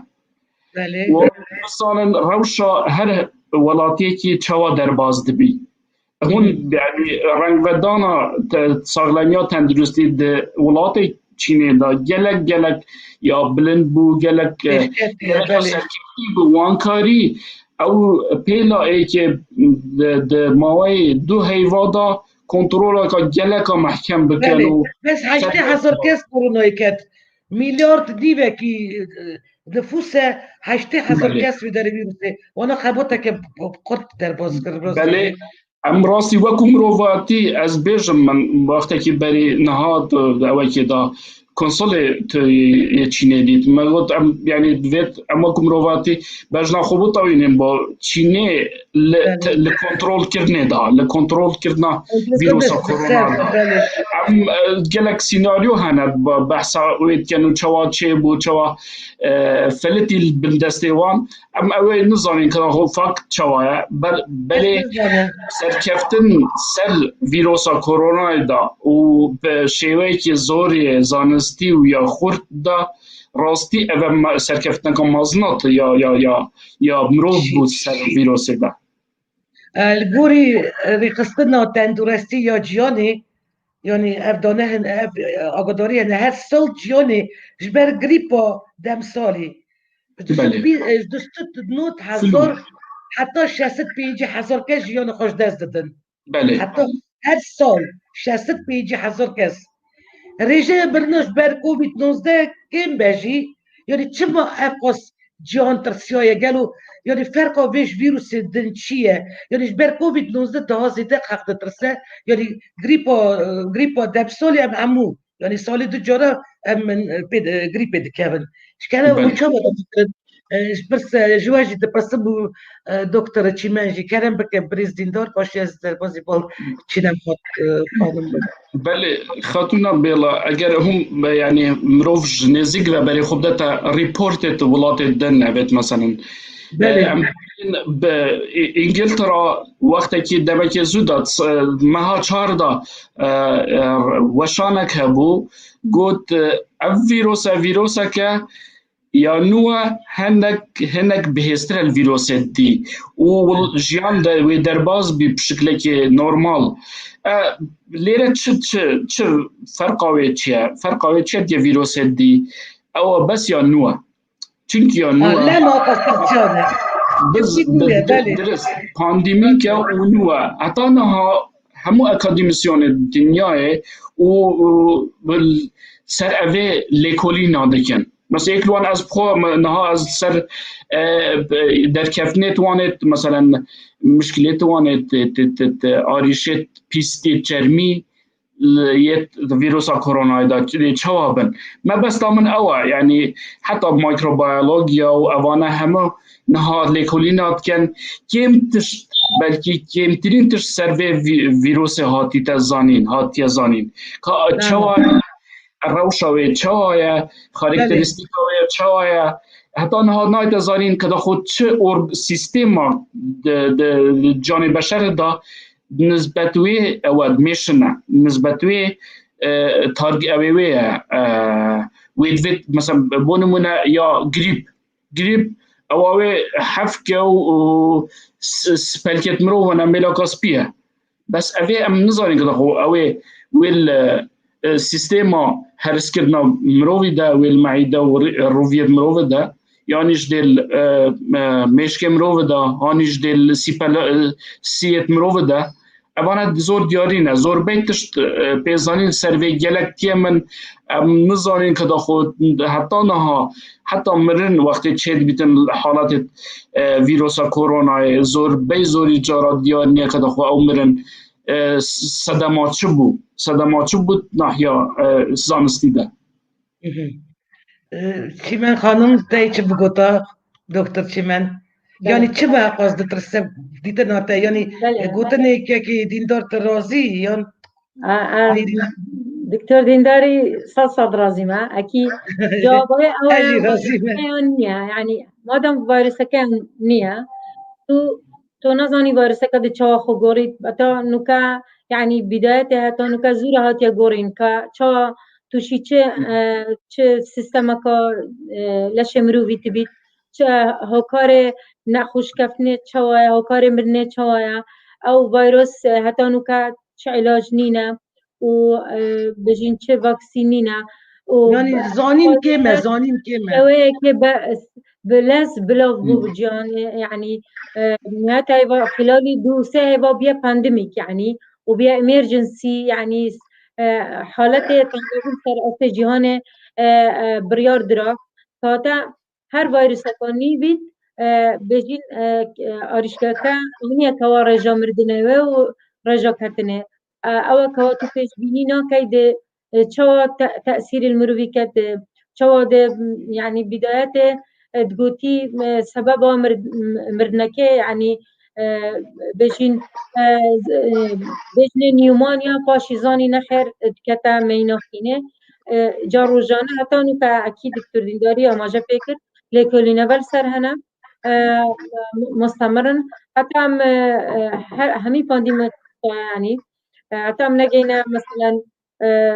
Belê. Û bizanin rewşa her welatêkî çawa derbas dibî. Hûn, Hı. yanî, rengvedana te-, saxlemiya tenduristî di welatê Çînê de gelek, gelek ya bilind bû, gelek, e, Pêşketî, gelek ya belê. serkeftî bû. Wan karî ew pêla êkê di, di maweyê du heyva de kontroleka geleka mehkem bikin Belê. û Bes heştê hezar kes koronayê ket. Milyard nîvekî, e, nifûs e, heştê hezar Belê. kes wî derê vîrusê. Wana xeboteke qurt derbas kir, rast Belê. e. Em rastî wekû mirovatî, ez bêjim, min wextekî berî niha di ewekê de konsolê tu yê Çînê dît. Me got, em, yanî divêt em wekû mirovatî bejna xwe bitewînin bo Çînê li, Belê. te- li kontrol kirinê de, li kontrol kirina Kontrol vîrusa kirin, korona ser, de. belê. Em, e, gelek senaryo hene, ba- behsa wê dikin û çawa çêbû, çawa, e, felitî li bin destê wan. Em ew ê nizanin ka xwe fakt çawa ye. Ber- Belê Ez nizanim. serkeftin ser vîrosa koronayê de û bi şêweyekî zorê zanistî û ya xurt de rastî ev e me- serkeftineka mezin hat ya, ya, ya, ya mirov bû ser vîrosê de. E, li gorî, e, rêxistina tendurestî ya cîhanê, yanî ev dane hene, ev, e, agadarî hene, her sal cîhanê ji ber grîpa demsalî ji Belê. bî- e, ji du sed û nod hezar Flu. heta şeş sed pêncî hezar kes jiyana xwe ji dest didin. Belê. Heta her sal şeş sed pêncî hezar kes. Rêjeya mirina ji ber Covid nozdeh kêm be jî, yanî çima ev qas cihan tirsiyaye gelo, yanî ferqa vê ji vîrusê din çi ye? Yanî ji ber Covid nozdeh daha zêde xelk ditirse, yanî grîpa, grîpa demsalê em hemû, yanî salê du cara em, em pê, grîpê dikevin. Ji kere Belê. û çawa difikirin? E, ji pirse, ji we jî dipirsim û, e, Doktor Çîmen jî kerem bike birêz dîndar, paşê ez derbazî bal Çînem xat, e, xanim bim. Belê, Xatûna Bêla, eger hûn, e, yanî mirov ji nêzîk ve berê xwe bidete reportê di welatê din, evêt meselen. Belê. E, em bi Î- Îngiltera wextekî demekê zû de, s- meha çar de, e, e, weşanek hebû, got, e, ev vîrose, vîroseke ya nû e, hinek, hinek bihêztir e li vîrosê dî û wil- jiyan de wê derbas bî bi şiklekê normal. E, lêre çi, çi, çi ferqa wê çi ye? Ferqa wê çi ye diye vîrosê dî? Ew e bes ya nû e. Çimkî ya nû Ha, e. lema qastirçan e. Biz, Çimkî nû ye, di- belê. dirist. Pandemîk e û nû e. Heta niha hemû akademîsyanê dinyayê û, û bil- ser evê lêkolîna dikin. Mesela êk li wan ez bi xwe me- niha ez ser, e, derkeftinê ti wanê, meselen, mişkilê ti wanê, ti- ti- ti- ti- arîşê pîstê çermî, li- yê vîrusa koronayê de çi- çawa bin. Mebesta min ew e, yanî heta mikrobiyologiya û evane hemû niha lêkolîna dikin, kêm tişt, belkî kêmtirîn tişt ser vê vî- vîrusê hatîte zanîn, hatiye zanîn. Ka Belê. çawa ye, rewşa wê çawa ye, karakterîstîka wê çawa ye. Heta niha nayte zanîn ka da xwe çi or sîstema di, di, di canê beşer de nisbet wê ew e, mêşin e. Nisbet wê, e, targ-, ew ê wê ye, e, wê divêt, mesela, bo nimûne ya grîp. Grîp, ewa wê hefke û s- spelkêt mirov ne mêlaka spî ye. Bes evê em nizanin ki daxo ew ê wê li, e, sîstema herskirina mirovî de, wê li meîde û ri- rûviyê mirovî de, yanî ji dê li, e, e, mêşkê mirovî de, hanî ji dê li sîpele, e, siyêt mirovî de, evana zor diyarî ne. Zor bey tişt, e, pê zanîn ser vê gelek kêm in. Em nizanin ki daxo heta niha, heta mirin wextê çêdibîtin halatê, e, vîrusa koronayê, zor bey zorî cara diyar niye ki daxo ew mirin, e, s- sedema çi bû? Sedema çi bû nahiya, e, zanistî de? Mhm. E, Çîmen xanim, te çi bigota, Doktor Çîmen? Yanî Belê. çi ve qas ditirse, dîtina te, yanî, Belê, e, gotinê belê. yekekî dîndar te razî, yan A, a, Ayrı. Doktor Dîndarî sed sed razî me. Ekî cewabê ew Ez jî razî me. Vîruseke niye. Yanî madem vîruseke niye, tu, tu nazanî vîruseke di çawa xwe gorî, heta nuke, yanî bidayetê heta nuke zû re hatiye gorîn, ka çawa tu şî çi, Hı. e, çi sîstemeka, e, leşê mirovî tibît, çi hokarê nexweşkeftinê çawa ye, hokarê mirinê çawa ye. Ew vîrus, e, heta nuke çi îlac nîne û, e, bijîn çi vaksîn nîne û Yanî zanîn kêm e, zanîn kêm e. Şeweyekê be, bi lez bilav bû Hı. bi ciyanê, yanî, e, nihayet heyva, xîlalî du sê heyva biye pandemîk, yanî, û biye emergency, yanî, e, haletê tendebûn ser astê cîhanê, e, e, biryar dira. Kate her vîruseka nî bît, e, bêjîn, e, arîşkeke aniye kewa rêja mirdinê wê û rêja ketinê. E, ew e kewa tu pêşbînî nakey dê, e, çawa te-, tesîrê li mirovî ket, e, çawa dê, m, yanî bidayetê, e, digotî, e, sebeba mir-, m-, mirdinekê, yanî, e, bêjîn, e, z-, e, bêjinê nîwmaniya paşî zanî nexêr, e, dikete meyna xînê. E, ca rojane heta nûke ekî Doktor Dîndarî amaje pê kir, lêkolîne ve li ser hene, e, mustemirin. Heta em, e, e, her, hemî pandî me, yanî, e, heta em negeyne, meselen, e, e,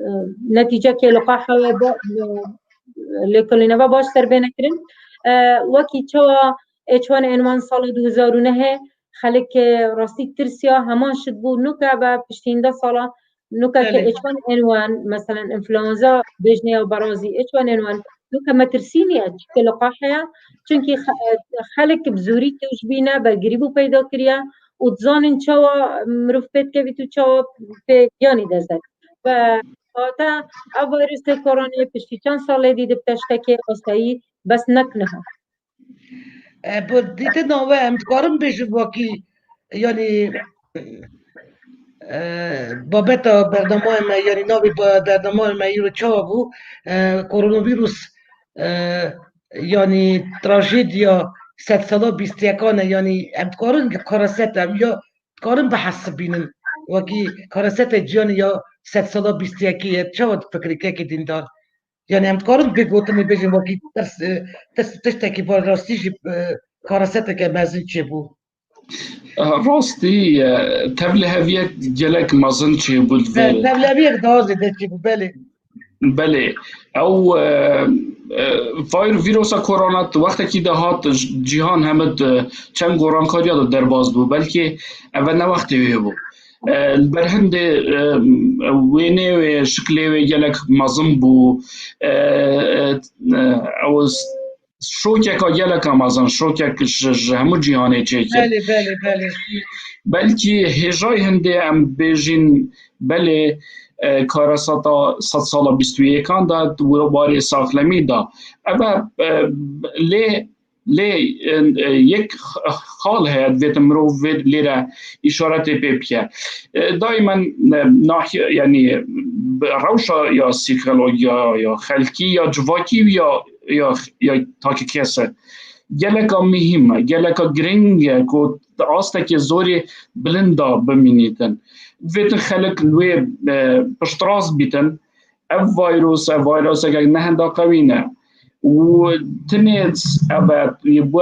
e, netîcekê liqaha we ba-, e, lêkolîne ve baş ser bêne kirin. E, wekî çawa H one N one sala du hezar û nehê xelk, e, rastî tirsiya heman şit bû, nûke ve piştî hinde sala nûke ke Belê. H one N one, meselen, influenza bêjinê ya berazî, H one N one, nûke metirsî niye, çike liqahe ye, çunkî xe-, xelk bi zorî tewş bîne, be girîbû peyda kiriye û dizanin çawa mirov pê dikevît û çawa pê giyanî dest dek. Ve hate ev vîrusê koronayê piştî çend salê dî dibte tiştekê asayî, bes nek niha. E, bi dîtina we em dikarin bêjin wekî, yanî, e, babeta bernameyê me, yanî navê ba-, bernameyê me îro çawa bû? E, koronavîrus, e, yanî trajediya sedsala bîst û yekan e, yanî em dikarin karasete, em ya dikarin bihesibînin wekî karasete cîhanê ya sedsala bîst û yekê ye. Çawa difikirî kekê Dîndar? Yanî em dikarin vê gotinê bêjin wekî tirs, e, tirs, tiştekî bi rastî jî, e, karaseteke mezin çêbû. Rastî, e, tevliheviyek gelek mezin çêbû li vê. Tevliheviyek daha zêde çêbû, belê. Belê. Ew, e, e, vîr-, vîrusa korona di wextekî de hat, j-, cîhan hemid, e, çend gorankariya de derbas bû. Belkî ev ne wextê wê bû. E, li ber hindê, e, wênê wê, şiklê wê gelek mezin bû. E, e, e, ew s-, şokeka geleka mezin, şokek ji, ji hemû cîhanê çêkir. Belê, belê, belê. Belkî hêjayî hindê em bêjîn, belê, e, karesata sedsala bîst û yekan de, warê saxlemî de. Ev e, e, lê Lê, e, e, yek xal heye, divêt mirov vê lêre îşaretê pê bike. E, daîmen, e, nahiye, yanî, bi rewşa ya psîkologiya, ya xelkî, ya civakî, ya, ya, ya takî kese. Geleka muhîm e, geleka giring e ku di astekê zorê bilind de bimînîtin. Divêtin xelk li wê, e, piştrast bîtin. Ev vîrus, ev vîruseke ne henda qewî ne. Û tenê ev e, bu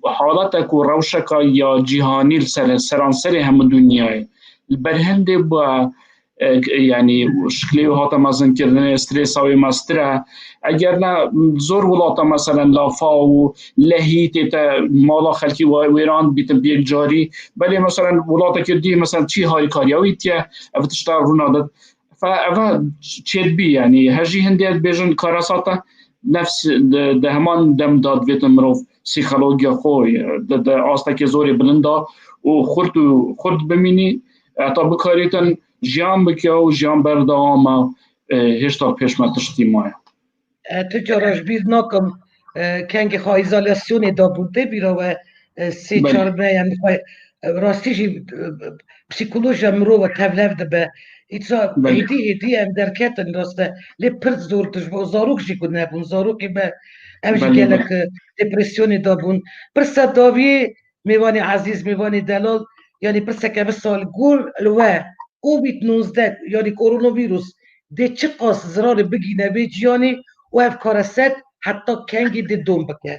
haletek û rewşeka ya cîhanî li ser, seranserê hemû dinyayê. Li ber hindê bu, e, yanî şiklê wê hate mezinkirinê, stresa wê mestir e. Eger ne zor welata, meselen, lafa û lehî tête mala xelkî wê-, wêran bîtin bi yekcarî. Belê, meselen, welatekê dî, meselen, çi harîkariya wî tiye, ev tişta rûna dit. Fe-, eve çêdibî, yanî, hejî hindê dibêjin karasate nefs di, di heman dem de divêtin mirov psîkologiya xwe, di, di astekê zorê bilind de û xurt û xurt bimînî, heta bikarîtin jiyan bike û jiyan berdewam e, e, hêşta pêş me tiştî maye. E, tu cara ji bîr nakim, e, kengê xwe îzolasyonê dabûn. Tê bîra we, e, sê Belê. çar me, yanî xwe, e, rastî jî, e, psîkolojiya mirov e tevlev dibe. Îsa Belê. hêdî hêdî em derketin rast e. Lê pir zor dijbo-, zarok jî ku nebûn. Zarokê me ev jî Belê, gelek, belê. e, depresyonê dabûn. Pirsa dawiyê mêvanê ezîz, mêvanê delal, yanî pirseke visa li gor li we, Covid nozdeh, yanî koronavîrus, dê çiqas zirarê bigîne vê cîhanê û ev kareset heta kengî dê dom bike?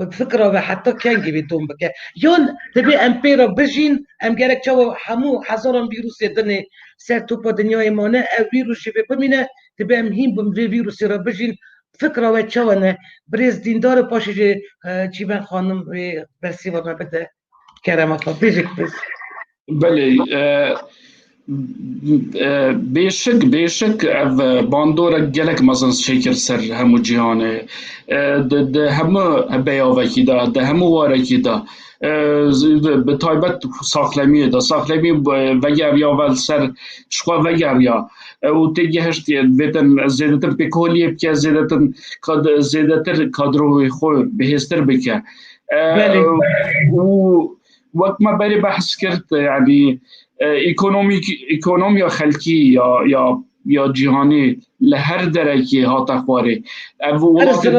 Bi fikra ve heta kengî vê dom bike? Yan divê em pê re bijîn, em gerek çawa hemû hezaran vîrusê dinê ser topa dinyayê mane, ev vîrus jî vê bimîne, divê em hîn bin vê vîrusê re bijîn, fikra we çawa ne? Birêz Dîndar û paşê jî, e, Çîmen xanim wê bersîva me bide. Kerema xwe, bêjik biz. Belê, e, E, bêşik, bêşik ev bandorek gelek mezin çêkir ser hemû cîhanê. E, di, di hemû beyavekî de, di hemû warekî de, e, bi taybet saxlemiyê de, saxlemî vegeriya ve li ser, ji xwe vegeriya, e, û têgihişt vêtin zêdetir pêkoliyê bike, zêdetir kad-, zêdetir kadroyê xwe bihêztir bike. E, û wek me berê behs kir, yanî, e, ekonomîk, ekonomiya xelkî ya, ya, ya cîhanî li her derekê hate xwarê. Ev welatê,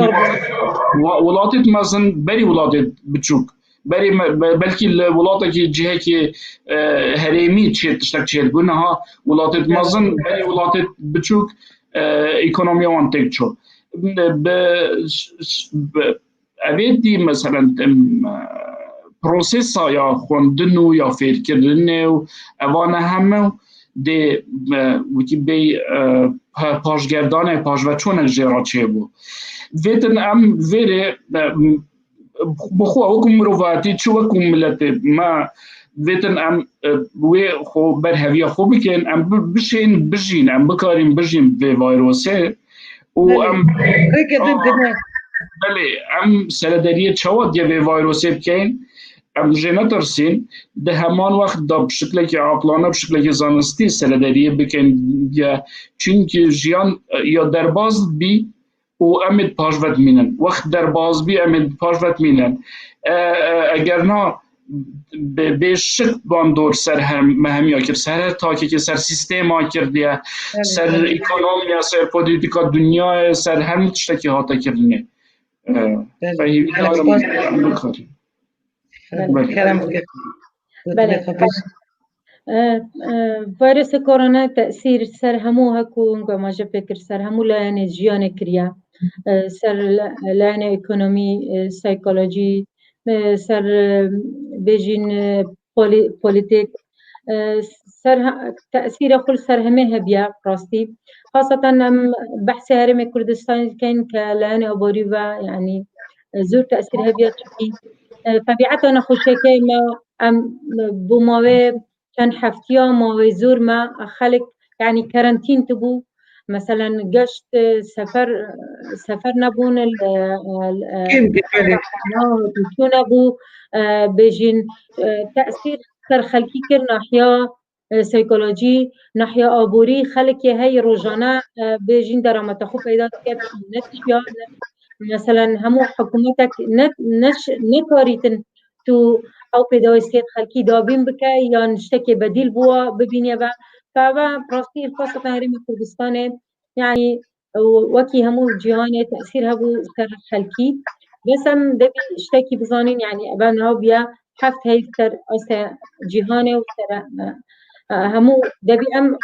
wa-, welatê mezin berî welatê biçûk. Berî me, be-, belkî li welatekî cihekî, e, herêmî çê, tiştek çêdibû. Niha welatê mezin berî welatê biçûk, e, ekonomiya wan têk çû. Bi, bi, Evê dî, meselen, em, e, prosesa ya xwendin û ya fêrkirinê û evane hemû dê, e, wekî bê, e, pa-, paşgerdanê, paşveçûnek jê re çêbû. Vêtin em vêrê, e, bi xwe wekû mirovatî, çi wekû miletê me, vêtin em, e, wê xwe berheviya xwe bikin, em bi-, bişên bijîn, em bikarîn bijîn vê vayrosê û Belê, em rêke din tune. Belê, em seredariyê çawa diye vê vayrosê bikeyn? Em jê netirsîn. Di heman wext de bi şiklekî aqlane, bi şiklekî zanistî seredariyê bikin diye. Çimkî jiyan, e, ya derbas bî û em ê di paşve dimînin. Wext derbas bî, em ê di paşve dimînin. E, e, eger na, bê, bê şik bandor ser her, me hemiya kir, ser her takekê, ser sîstema kirdiye, Evet, ser evet. ekonomiya, ser polîtîka dinyayê, ser her tiştekî hate kirinê. E, Belê. Belê, em bikarîn. Belê. Belê. Kerem bike. Belê. Lütfen. E, e, Vayrosê korona tesîr ser hemû, hekû wengê me jê pê kir, ser hemû layenê jiyanê kiriye. E, ser la-, layenê ekonomî, e, saykolojî, e, ser, e, bêjîn, e, polî-, polîtîk, e, ser he-, tesîra xwe li ser hemê hebiye rastî. Xaseten em behsê Herêmê Kurdistanê dikin ke layenê aborî ve, yanî, e, zor tesîr hebiye çikî, e, tebieta nexweşiyekê me em, e, bo mawê çend heftiya mawê zor me xelk, yanî, kerentîn tibû. Meselen, geşt, e, sefer, e, sefer nebûn, e, e, e, Kêm bû, belê. Çû nebû, e, bêjîn, e, tesîr ser xelkî kir, nahiya, e, saykolojî, nahiya aborî, xelkê hey rojane, e, bêjîn derameta xwe peyda dike, netişiya, ne, meselen, hemû hikûmetek ne, neş-, nekarîtin tu ew pêdawîstiyê xelkî dabîn bike yan tiştekê bedîl bo wa bibîniye ve. Ka ve rastî xaseten Herêmê Kurdistanê, yanî, û wekî hemû cîhanê tesîr hebû ser xelkî. Bes em debî tiştekî bizanîn, yanî, eve niha bûye heft heyv ser asteya cîhanê û ser, e, e, hemû debî em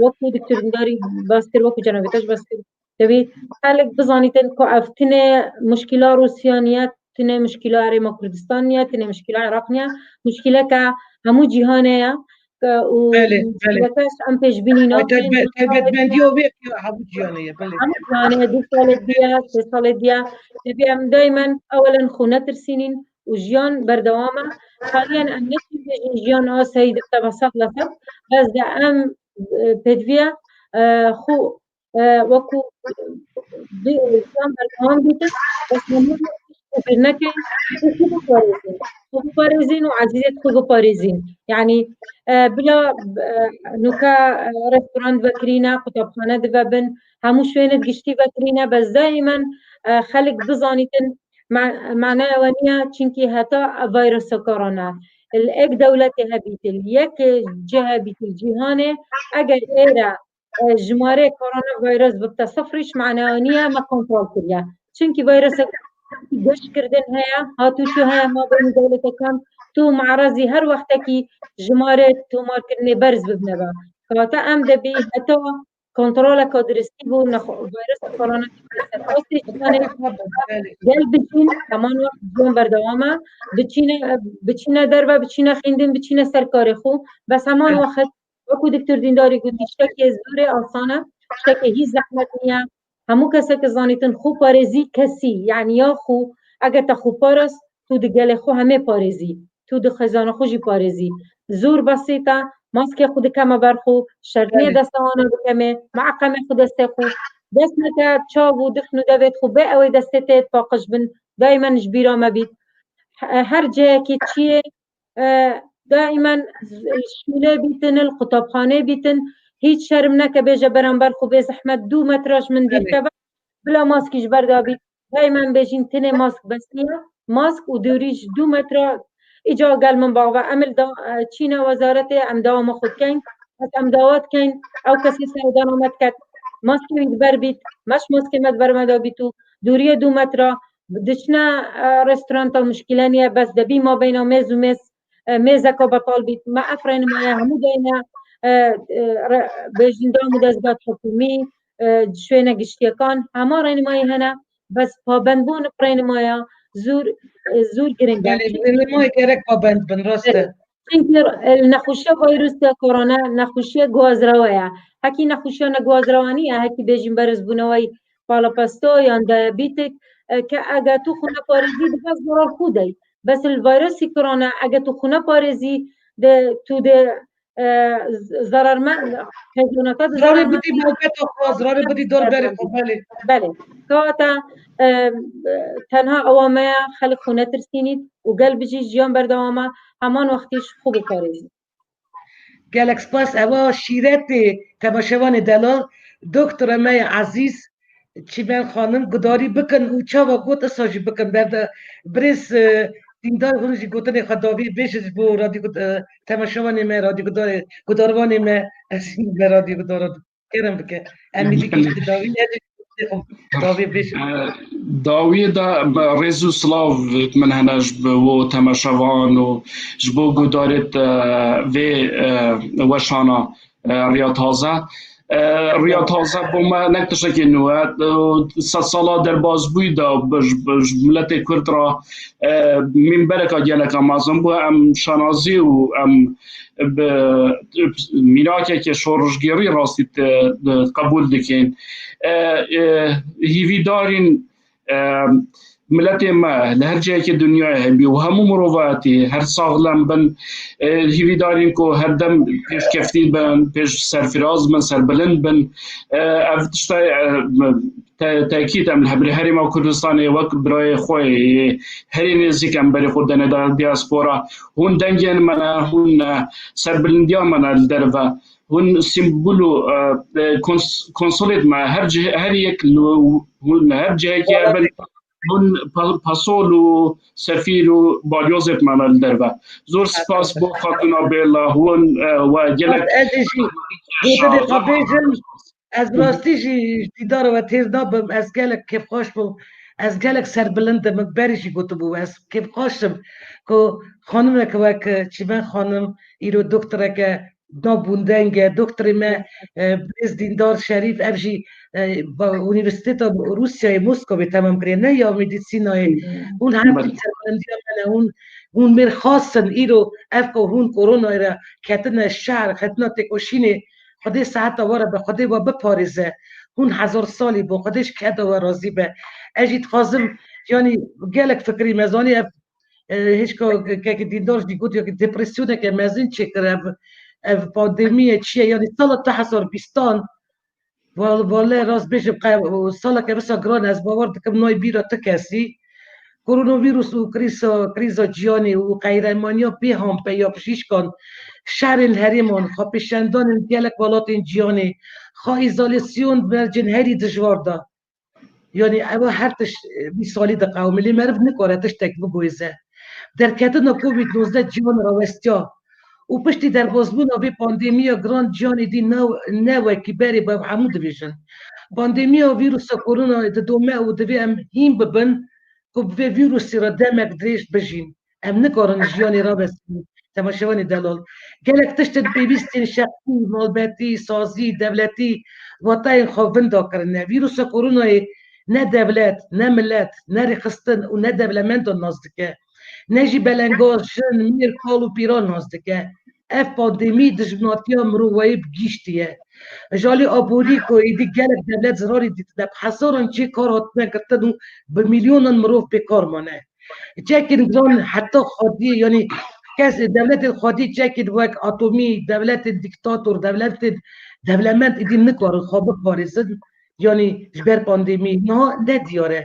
wekî Doktor Dindarî bas kir, wekî cenabê te jî bas kir, Tevî xelk bizanîtin ku ev tine muşkîla Rûsya niye, tine muşkîla Herêma Kurdistan niye, tine muşkîla Iraq niye, muşkîleke hemû cîhanê ye. Ke û Belê, belê. muşkîleke em pêşbînî Ay, nakin. taybet-, taybetmendiya wê ya hemû cîhanê ye, belê. Hemû cîhanê ye, du salê diye, sê salê diye. Tevî em daymen ewelen xwe netirsînîn û jiyan berdewam e. Haliyan em neçin bêjin jiyan asayî dibite be sed li sed. Bes de em, e, pêdiviye, e, xwe e, wekû bi jiyan berdewam bîtin, bes hemû xwe bîr nekin û xwe biparêzin. Xwe biparêzin û ezîziyet xwe biparêzin. Yanî, e, bila, e, nûke, e, restoran vekirîne, qutabxane dive bin, hemû şwênê giştî vekirîne, bes daimen, e, xelk bizanîtin ma-, manaya we niye, çimkî heta vayrusa korona, li ek dewletê hebît, li yek cih hebît, li cîhanê, eger êre e, jimarê koronavirus bibte sifrî, ji manaya niye me kontrol kiriye. Çimkî vîrusek geş kirdin heye, hatûçû heye mabeyna dewletekan, tu me'rezî her wextekî jimarê tomarkirinê berz bibine be. Kewata em debî heta kontroleka diristî bo nexwe-, vîrusa koronavirus ser astê jiyanê gel biçîn, heman wext jiyan berdewam e, biçîne, biçîne derve, biçîne xîndin, biçîne ser karê xwe, bes heman wext Wekî Doktor Dîndarî gotî, tiştekê zor e, asan e, tiştekê hîç zehmet niye. Hemû kesek zanîtin xwe parêzî kesî, yanî ya xwe, eger te xwe parast, tu di gelê xwe hemê parêzî, tu di xêzana xwe jî parêzî. Zor besît e, Maskê xwe dikeme ber xwe, şertiyê Belê. desta wana bikemê, meqemê xwe destê xwe. Dest neke çav û difn û devêt xwe bê ew ê destê tê paqij bin, daimen ji bîra me bît. He-, her cihekî çiyê, e, daimen şûlê bîtin, li qutabxanê bîtin, hiç şerm neke bêje beramber xwe bê zehmet du metra ji min dîr Belê. keve, bila maskî ji ber de bît. Daimen bêjin tinê mask bes niye. Mask û dûrî ji du metra îca gel min bava. Em li da, e, çîne wezaretê em dawama xwe dikeyn. Bes em dawa dikeyn. Ew kesê serdana me diket. Maskê wî di ber bît. Me ji maskê me di ber me de bît û dûriyê du metra. Diçine, e, restoranta muşkîle niye. Bes debî mabeyna mêz û mêz, e, mêzeka betal bît. Me ev rênimaya hemû dayne, e, e, re-, bêjin dam û dezgat hikûmî, e, şwêne giştiyekan. Hema rênimayî hene. Bes pabendbûn bi rênimaya zûr, e, zûr giring e. Yani Çünkü rênimayê gerek pabend bin, rast e. Çünkü, e, nexweşiya vîrusa korona nexweşiya guhazrewe ye. Hekî nexweşiya ne guhazrewe niye, hekî bêjin berizbûnewey palapesto yan diabetik, e, ke ege tu xwe neparêzî dibe zarar xwe dey. Bes li vîrusî korona ege tu xwe neparêzî de tu de, e, z-, zararmend, hezonata de Zarê zararmend bidî malbeta xwe, zarê bidî dor berê xwe, belê. Belê. Kewata, e, tenha ewa me ya xelk xwe netirsînît û gel bijî jiyan berdewama heman wextî ji xwe biparêzî. Gelek spas. Ewa şîretê temaşevanê delal, doktora me ya ezîz, Çîmen Xanim gudarî bikin û çawa got, isa jî bikin. Berde birêz, e, Dîndar hûn jî gotinê xwe dawî bêjin ji bo radyo gud-, e, temaşevanê me, radyo gudarê, gudarvanê me, ez jî me radyo gudara kerem bike. Em êdî gihîştî dawî, ez jî dawî bêjim. E, dawiyê de rêz û silav min hene ji bo temaşevan û ji bo gudarêt, e, vê, e, weşana, e, Riya Taze. E, Riya Taze bo me ne tiştekê nû e. E, sed sala derbasbûyî de bi, bi, ji miletê Kurd re, e, mînbereka geleka mezin bû. Em şanazî û em bi mîrakeke şorişgêrî rastî te, de qebûl dikin. E, e, hîvîdarîn, e, miletê me li her cihekê dinyayê hebî û hemû mirovatî her saxlem bin. E, hîvîdarîn ku herdem pêşkeftî bin, pêş serfiraz bin, serbilind bin. E, ev tişta, e, te-, tekîd em li hev-, herêma Kurdistanê wek birayê xwe yê herî nêzîk em berê xwe dene da diaspora. Hûn dengên me ne, hûn, e, serbilindiya me ne li derve. Hûn sîmbol û, e, e, kons-, konsolêt me, her cih-, her yek li hûn her cihekê hebin, hûn pa-, pasol û sefîr û balyozêt me ne li derve. Zor spas bo Xatuna Bêla, hûn, e, we gelek Ez ê jî gotinê xwe bêjim. Ez rastî jî ji dîdara we têr nabim, ez gelek kêfxweş bûm, ez gelek serbilind im, min berî jî gotibû, ez kêfxweş im ku xanimeke wek Çîmen Xanim îro doktoreke navbûndeng e, doktorê me, e, birêz Dîndar Şerîf, ev jî, e, ba-, Unîversîteta Rûsyayê Moskowê temam kiriye, ne ya medîsînayê. Hûn her tim serbilindiya me ne, hûn, hûn mêr xas in, îro ev ku hûn koronayê re ketine şer, ketine têkoşînê, Xwedê seheta we re be, Xwedê we biparêze. Hûn hezar salî bo, Xwedê ji keda we razî be. Ez jî dixwazim, yanî gelek fikirî me zanî ev, e, hêşka kekî Dîndar jî got, ya ki depresyoneke mezin çêkir ev, ev pandemî ye, çi ye? Yanî sala du hezar bîstan, wal-, wale rast bêjim, qe-, saleke wisa giran ez bawer dikim nayê bîra ti kesî. Koronavîrus û krîsa, krîza cîhanê û qeyremaniya bêhan peya pijîşkan, şerên herêman, xwepêşandanên gelek welatên cîhanê, xwe îzolasyon mercên herî dijwar da. Yanî ew her tişt, e, vî salî diqewime, lê meriv nikare tiştek biguhêze. Derketina Covid nozdeh cîhan rawestiya û piştî derbasbûna vê pandemiya giran cîhanê dî ne, ne wekî berê be hemû dibêjin. Pandemiya vîrusa koronayê didome û divê em hîn bibin ku bi vê vîrusî re demek dirêj bijîn. Em nikarin jiyanê rawestin. Temaşevanê delal. Gelek tiştên pêwîstên şexsî, malbetî, sazî, dewletî, wateyên xwe vinda kirine. Vîrusa koronayê ne dewlet, ne milet, ne rêxistin û ne dewlemendan nas dike. Ne jî belengaz, jin, mîr, kal û pîran nas dike. Ev pandemî dijminatiya mirovayî bi gîştî ye. Ji alî aborî ku êdî gelek dewlet zirarî dîtine, bi hezaran cihê kar hatine girtin û bi milyonan mirov bêkar mane. Çekên giran heta xwediyê, yanî Kes, dewletên xwedî çekî wek atomî, dewletên dîktator, dewletên dewlemend êdî nikarin xwe biparêzin, yanî ji ber pandemî. Niha ne diyar e.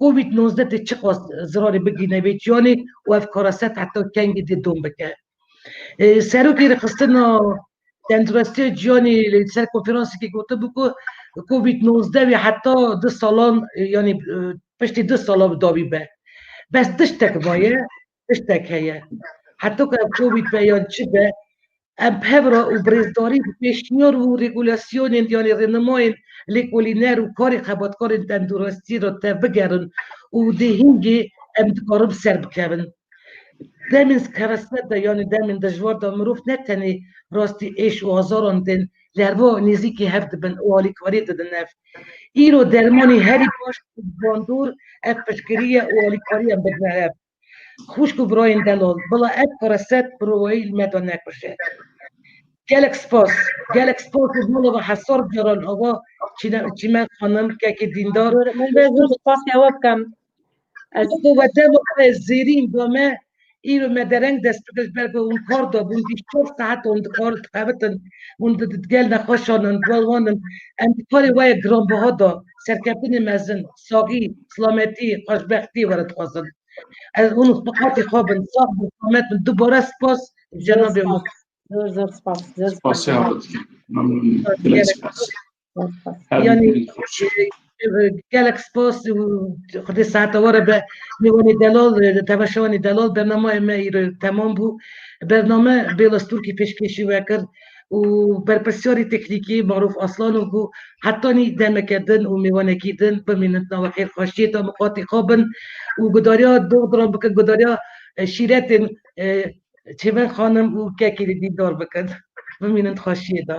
Covid nozdeh tê çiqas zirarê bigihîne vê çiyanê û ev karaset heta kengî dê dom bike. E, Serokê Rêxistina Tenduristiya Cîhanê li ser konferansekê gotibû ku Covid nozdeh wê heta du salan, e, yanî, e, piştî du sala bi dawî be. Bes tiştek maye, tiştek heye. Heta ku ev Covid be yan çi be, em bi hev re û bi rêzdarî bi pêşniyar û regulasyonên, yanî rênimayên lêkolîner û karê xebatkarên tenduristî re tevbigerin û dê hingê em dikarin bi ser bikevin. Demên keraset de, yanî demên dijwar de mirov ne tenê rastî êş û azaran tên, li herva nêzîkî hev dibin û alîkarî didin hev. Îro dermanî herî baş bandor ev piştgirî ye û alîkarî em bidine hev. Xwişk û birayên delal, bila ev keraset mirovahî li me de nekuje. Gelek spas. Gelek spas û mala we hesar caran ava Çîne-, Çîmen Xanim, kekê dîndar. Zor, min bê zor spas ya we bikim. Ez Wexta we dema xwe zêrîn da me, îro me dereng dest bike ji ber ku hûn kar da bûn, bîst çar saet hûn di kar dixebitin, hûn di, di gel nexweşan in, di gel wan in. Em di karê we yê giranbiha da serkeftinê mezin, saxî, silametî, xweşbextiyê we re dixwazin. Ez hûn bi qatî xwe bin, sax bin, selamet bin. Dubare spas, cenabê hûn. Zor, zor spas. Zor spas. Spasiya we dikim. Memnûn im. Gelek spas. Zor spas. Her Yanî, bîn xweş. E, e, gelek spas û Xwedê saeta we re be. Mêvanê delal, e, temaşevanê delal, bernameyê me îro temam bû. Bername Bêla Stûrkî pêşkêşî we kir û berpirsiyarê teknîkî Marûf Aslan û bû hetanî demeke din û mêvanekî din bimînin di nava xêrxweşiyê de, miqatî xwe bin û gudariya doxdiran bikin, gudariya, e, şîretên, e, Çêmen Xanim û kekê dîndar bikin. Bimînin di xweşiyê de.